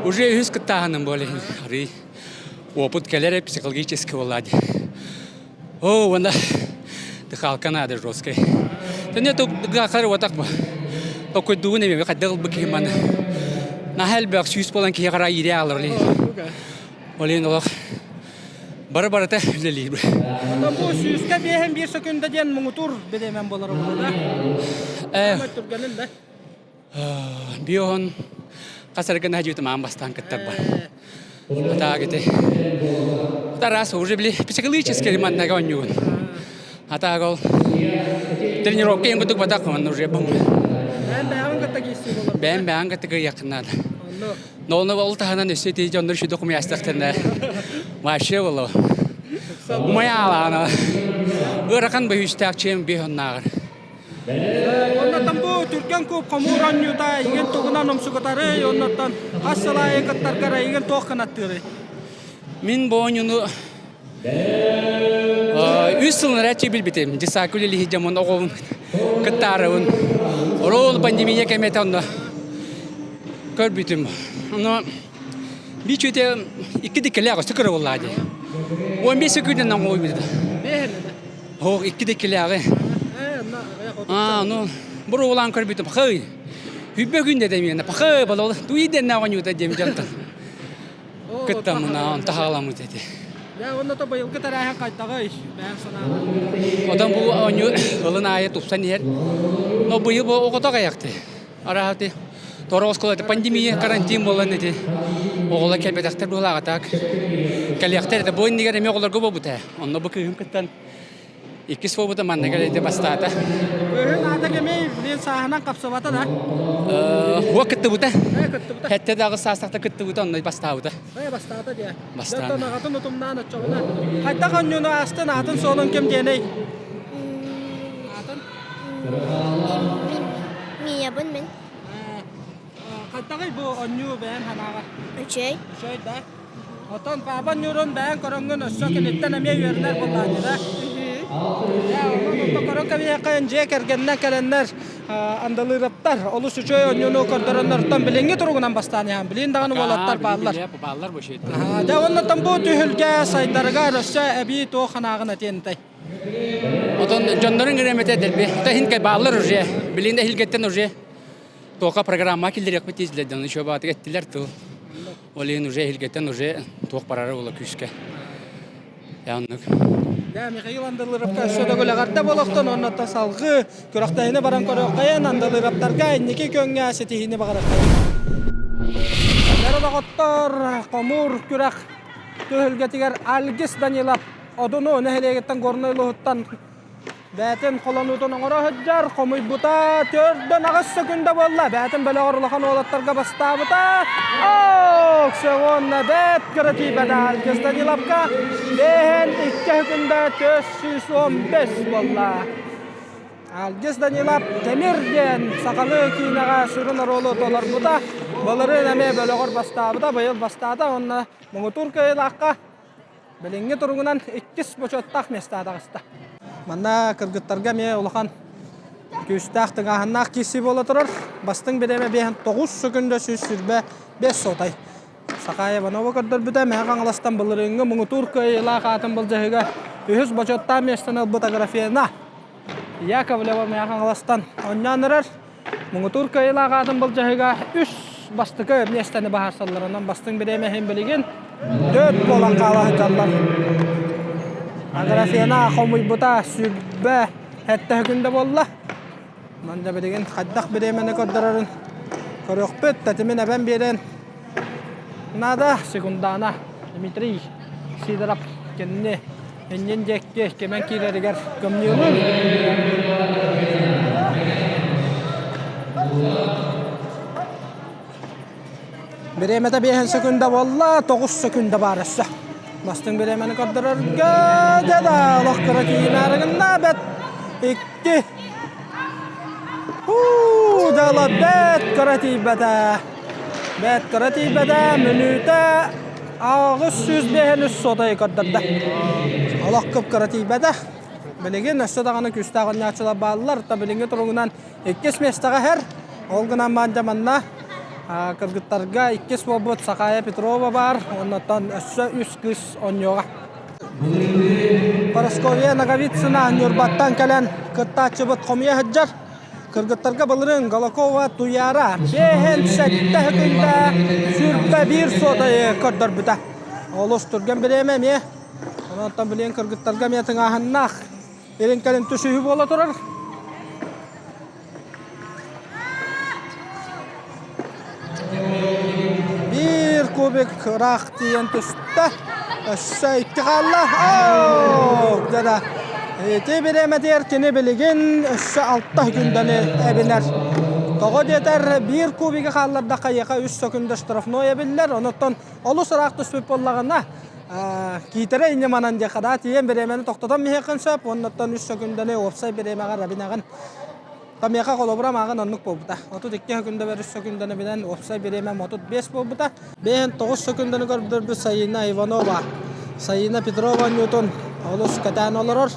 уже үһүс кыттааһыным буолар арый опыт кэлэр психологически буолла О, уонна дыхалка надо жесткой. Да нет, дыхалка вот так Токуйдугун эми хайдах ылбыт киһи маны. Наһаа элбэх сүүс буолан киһи хара иирэ аалар олин. Олин олох бары барыта үлэлиир. Онон бу сүүскэ биэһин биир сөкүндэ диэн муҥутуур бириэмэн буолар буолла. Э, Түргэнин да. Биоһон хас эргэн хажыытым аан бастаан кыттарбар. Атаа гити. Тарас уже били психологически маннага оонньугун. Атаа ол тренировка ең кудук батак он уже бу. Бэйэм бэйэҕин кытта киирсии болар. Бэйэм бэйэҕин кытта кыйакыннаад. Но оны ол таһынан өссө ити дьоннор шүдө кумястахтарына вообще было. Умайаалаана. Ыарахан бөһүстээх чиэм биһоннааҕар. Оннотон бу түргэн куб хомуур оонньуута игин тугунан умсугутарый, оннотон хас сыл аайы кыттаргар эйигин туох кынаттыырый? Мин бу оонньууну үс сыл ынараччы билбитим. Десакы үлэлиһи дьоммун оҕобун кыттаарыбын. Орол пандемия кэмэтэ онно көрбүтүм. Ону биир чүтэ икки диккэлээх өссө кыра буоллаа дии. 15 секундынан оҥоһуйбут. Оһох икки диккэлээҕи. Аа, ну, буруолаан көрбүтүм. Пахай. Хүббэ күн дэтэ миэнэ. Пахай, балал. Туй дэннэ оонньуута диэм дьонтон. Кыттаммына, таһааламмыт этэ. Дьэ, уонна то быйылгы тэрээһин хайдаҕый? Бэйэҥ санааҕын. Отон бу оонньуу ылын аайы тупсан иһэр. Но быйыл бу оҕото аҕыйахты. Араһаты торо оскуола пандемия, карантин буолан ити оҕолор кэлбэтэхтэр буолааҕа так. Кэлиэхтэр этэ. Бу иннигэр эмиэ оҕолорго буолбута. Онно бу кыыһым кыттан Иккис буолбута манна кэлэйдэ бастаата. Кыыһын аата кэмий, билин сааһынан хапсыбата да? Уо кыттыбыта. Э, кыттыбыта. Хэтте даҕы саастахта кыттыбыта, онно бастаабыта. Э, бастаата диэ. Бастаан. Дьонтон аҕатын утумнаан оччоҕуна. Хайдах оонньууну аастын, аатын суолун ким диэний? Аатын? Миябын мин. Хайдаҕый бу оонньуу бэйэн санааҕар? Үчүгэй. Үчүгэй да? Отон паапа ньуурун бэйэҥ көрөҥҥүн өссө киниттэн эмиэ үөрэнэр буоллаҕыҥ да? Дьэ, онон онно көрөн кэбиһиэххэ дьиэ кэргэнинэн кэлэннэр андалыыраптар олус үчүгэй оонньууну көрдөрөннөртөн билиҥҥи туругунан бастаан иһэн билин даҕаны уолаттар бааллар. Бааллар бу Дьэ, оннуттан бу түһүлгэ сайдарыгар өссө эбии туох санааҕын этиэн этэй? Отон дьоннорун гиремете дэлби. Та хин бааллар уже. Билин да хилгеттен уже. Тока программа киллериэхпит тиийдилэр еще баатык эттилер тыл. Ол иһин уже эһилгэттэн уже туох барара буола күүскэ. Оннук. Дьэ, Михаил Андылыровка өссө да күлэҕэрдэ буолуохтун, оннуттан салгыы күрэхтэһиини баран көрүөххэйин, Андылыровтарга инники күөҥҥэ ситиһиини баҕарыаххайын. Дьэ, доҕоттор, хомуур күрэх түһүлгэтигэр Альгис Данилов Одуну нэһилиэгиттэн Горнай улууһуттан Бээтин холонуутун оҥоро сылдьар, хомуйбута төрдөн аҕыс сөкүндэ буолла. Бээтин бөлөҕөр улахан уолаттарга бастаабыта. Ок, уонна бэт кыра тиийбэтэ Альгис Даниловка. Бэһэн икки сөкүндэ 415 буолла. Альгис Данилов Темир диэн сахалыы киинэҕэ сүрүн оруолу толорбута. Былырыын эмиэ бөлөҕөр бастаабыта, быйыл бастаата уонна муҥутуур кыайыылаахха Билиҥҥи туругунан иккис бочуоттаах миэстэҕэ таҕыста. Манна кыргыттарга эмиэ улахан күүстээх тыҥааһыннаах киирсии буола турар. Бастыҥ бириэмэ биэһин 9 сөкүндэ 125 сотай. Сахая Иванова көрдөрбүтэ Мэҥэ Хаҥаластан былырыыҥҥы муҥутуур кыайыылаах аатын былдьаһыыга үһүс бочуоттаах миэстэни ылбыт Аграфена Яковлева Мэҥэ Хаҥаластан оонньоон эрэр. Муҥутуур кыайыылаах аатын былдьаһыыга үс бастакы миэстэни баһарсалларынан бастыҥ бириэмэ иһин билигин төрт буолан хаала сылдьаллар. Аграфена хомуйбута сүрбэ сэттэ күндэ буолла. Манна билигин хайдах бириэмэни көрдөрөрүн көрүөхпүт. Тэтимин эбэн биэрэн наада. Секундана Дмитрий Сидоров кинини иннин диэки кимэн киирэригэр кымньыылыыр. Бириэмэтэ биэһин сөкүндэ буолла, 9 сөкүндэ баар өссө. Бастыҥ бириэмэни көрдөрөргө дьэ да олох кыра тиийимээри гынна бэт икки. Уу, дьала бэт кыра тиийбэтэ. Бэт кыра тиийбэтэ, мүнүүтэ 805 сотай көрдөрдө. Олох кып-кыра тиийбэтэ. Билигин өссө даҕаны күүстээх оонньооччулар бааллар. Та билиҥҥи туругунан иккис миэстэҕэ иһэр. Ол гынан баран манна кыргыттарга иккис буолбут Сахая Петрова баар. Оннуттан өссө үс кыыс оонньуоҕа. Парасковья Ноговицына Ньурбаттан кэлэн кыттааччыбыт хомуйа сылдьар. Кыргыттарга былырыын Голокова Туяра биэһин сэттэ күндэ 21 суотайы көрдөрбүтэ. Олус түргэн бириэмэ эмиэ. Онон билигин кыргыттарга эмиэ тыҥааһыннаах илин кэлин түсүһүү буола турар. Биир кубик ыраах тиийэн түстэ. Өссө икки хаалла. Оо, дьэ Ити бириэмэтигэр кини билигин өссө алта күндэни эбинэр. Тоҕо диэтэр биир кубигы хааллардахха эйиэхэ үс сөкүндэ штрафной эбиллэр. Онуттан олус ыраах түспүт буоллаҕына киитэрэ инньэ манан диэххэ да тиийэн бириэмэни тохтотон биһиэххин сөп. Уоннаттан үс сөкүндэни уопсай бириэмэҕэ рабинэҕин. Тамиэхэ холобура мааҕын оннук буолбута. 32 сөкүндэ үс сөкүндэни билэн уопсай бириэмэм 35 буолбута. 59 сөкүндэни көрдөрбүт Саина Иванова. Саина Петрова Ньютон олус кэтээн олорор.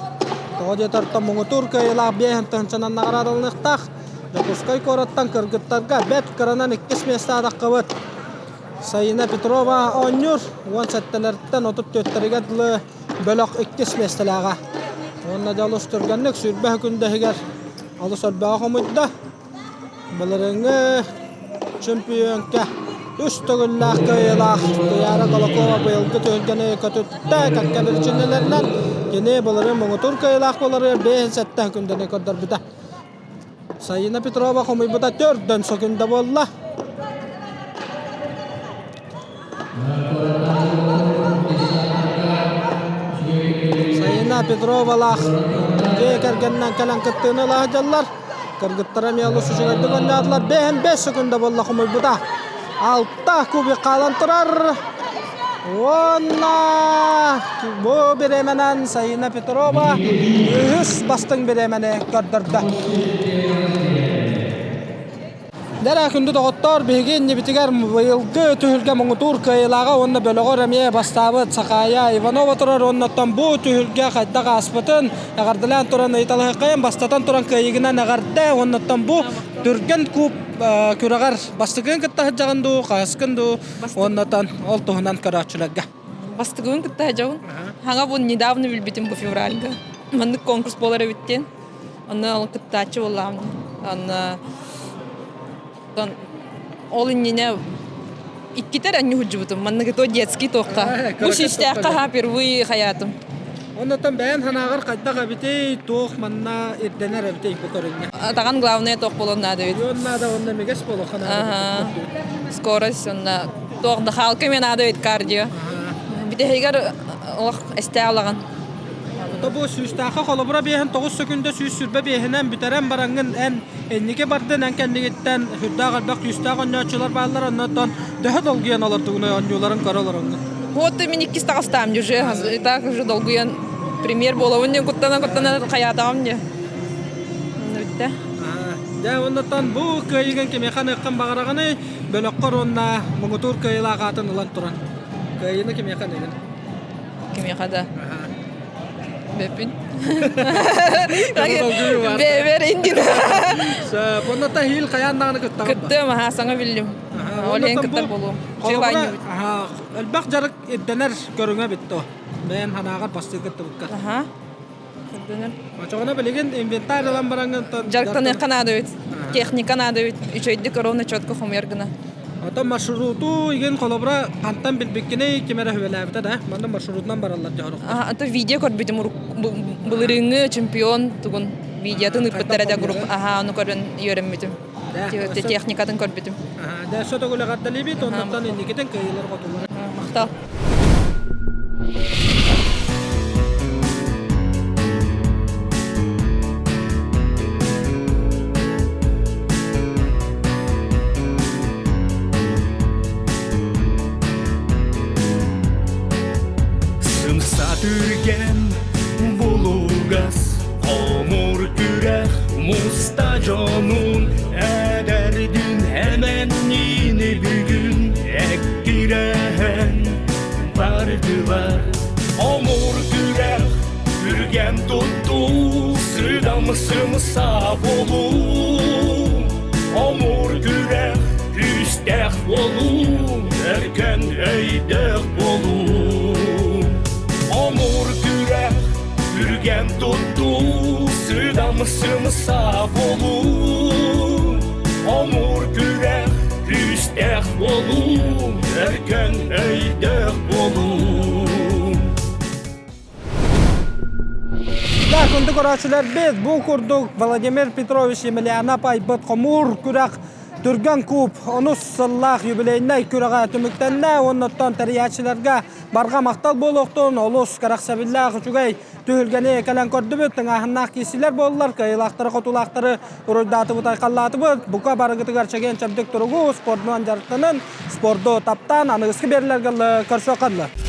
Тоҕо диэтэр муҥутуур кыайыылаах 5 тыһыынчанан наҕараадаланыахтаах. Дьокуускай куораттан кыргыттарга бэрт кыранан иккис миэстэ атаххыбыт. Саина Петрова оонньуур 17-лэртэн 34-тэригэр дылы бөлөх иккис миэстэлээҕэ. Уонна дьэ олус түргэнник 20 күндэһигэр олус элбэҕи хомуйда. Былырыыҥҥы чөмпүйүөҥкэ үс төгүллээх кыайыылаах Туйаара Голокова быйылгы түһүлгэни көтүттэ. Кэккэ биричиинэлэринэн кини былырыын муҥутуур кыайыылаах буоларыгар 57 секундэни көрдөрбүтэ. Саина Петрова хомуйбута төрдөн сөкүндэ буолла. Сайына Петровалаах дьиэ кэргэнинэн кэлэн кыттыыны ыла сылдьаллар. Кыргыттара эмиэ олус үчүгэйдик оонньоотулар. Бэһин бэс секунда буолла хомуйбута. Алта кубик хаалан турар. Уонна бу бириэмэнэн Сайына Петрова үһүс бастыҥ бириэмэни көрдөрдө. Дэрэ күндү доҕоттоор, биһиги иннибитигэр быйылгы түһүлгэ муҥутуур кыайыылааҕа уонна бөлөҕөр эмиэ бастаабыт Сахаайа Иванова турар уоннаттан бу түһүлгэ хайдах ааспытын эҕэрдэлээн туран ыйыталаһыаххайын бастатан туран кыайыыгынан эҕэрдэ уоннаттан бу түргэн куб күрэҕэр бастакыгын кытта сылдьаҕын дуу, хаһыскын дуу уоннаттан ол туһунан көрөөччүлэргэ. Бастакыбын кытта сылдьабын. Хаҥа бу недавно билбитим бу февральга. Маннык конкурс буолар эбит диэн. Онно ол кыттааччы буоллаҕым. Онно ол иннинэ иккитэ эрэ анньуһудьубутум. Манныгы то детский туохха. Бу сүүстээххэ ха впервые хаятым. Оннотон бэйэн санааҕар хайдах эбитий, туох манна ирдэнэр эбитий бу көрүҥҥэ? Атаҕан главное туох буолуон наада эбит. Буолуон наада уонна эмигэс буолуохха наада. Скорость уонна туох да хаалка эмиэ наада эбит кардио. Бүтэһигэр олох эстээ алаҕын. Ото бу сүүстээххэ холобура биэһин тоҕус сөкүндэ 125-инэн бүтэрэн бараҥҥын эн инники бардын эн кэннигиттэн сүрдээх элбэх күүстээх оонньооччулар бааллар оннотон төһө долгуйан олордугунай оонньууларын көрө олороҥҥун? Вот мин иккис таҕыстаам уже и так уже долгуйан премьер буолабын диэн куттана куттана хайаатаҕым дии. Бүттэ. Дьэ оннотон бу кыайыыгын кимиэхэ аныаххын баҕараҕыный бөлөххөр уонна муҥутуур кыайыылаах аатын ылан туран кыайыыны кимиэхэ аныыгын? Кимиэхэ да. Бэппин. Бэбэр индин. Онно хил хайаан даҕаны кыттаҕын Кыттыам, аха, саҥа биллим. Ол иһин кыттар буолуом. Элбэх дьарык ирдэнэр көрүҥэ битто. Бэйэн санааҕар бастыы кыттыбыкка. Аха. Ирдэнэр. Очоҕуна билигин инвентарь ылан бараҥҥын Дьарыктаныахха наада эбит. Техника наада эбит. Үчүгэйдик ровно четко хомуйар гына. Ото маршруту игин холобура хантан билбиккиний ким эрэ сүбэлээбитэ да манна маршрутунан бараллар дьоһоруктар. А то видео көрбүтүм былырыыҥҥы чемпион тугун видеотын ыыппыттар этэ групп аха ону көрөн үөрэммитим. Техникатын көрбүтүм. Дьэ өссө төгүл эҕэрдэлиибит оннуттан инникитин кыайыылар хотулар. Махтал. Сымса түргэн булугас хомур күрэх муста дьонун эдэрдин эмэнниини бүгүн эккирэһэн бардылар Омур күрэх үргэн туттуу сыдам сымса болуу Омур күрэх күүстээх болуу өркөн өйдөөх болуу Омур күрэх үргэн туттуу сыдам сымса болуу Омур күрэх күүстээх болуу өркөн өйдөөх болуу Да, күндү көрөөччүлэрбит, бу курдук Владимир Петрович Емельянов айбыт хомуур күрэх Түргэн куб онус сыллаах юбилейнай күрэҕэ түмүктэннэ уонна оттон тэрийээччилэргэ барҕа махтал буолуохтун олус кэрэхсэбиллээх үчүгэй түһүлгэни кэлэн көрдүбүт. Тыҥааһыннаах киирсиилэр буоллар, кыайыылаахтары хотуулаахтары уруйдаатыбыт, айхаллаатыбыт. Бука барыгытыгар чэгиэн-чэбдик туругу, спордунан дьарыктанын, спорду таптаан аныгыскы биэрилэргэ көрсүөххэ дылы.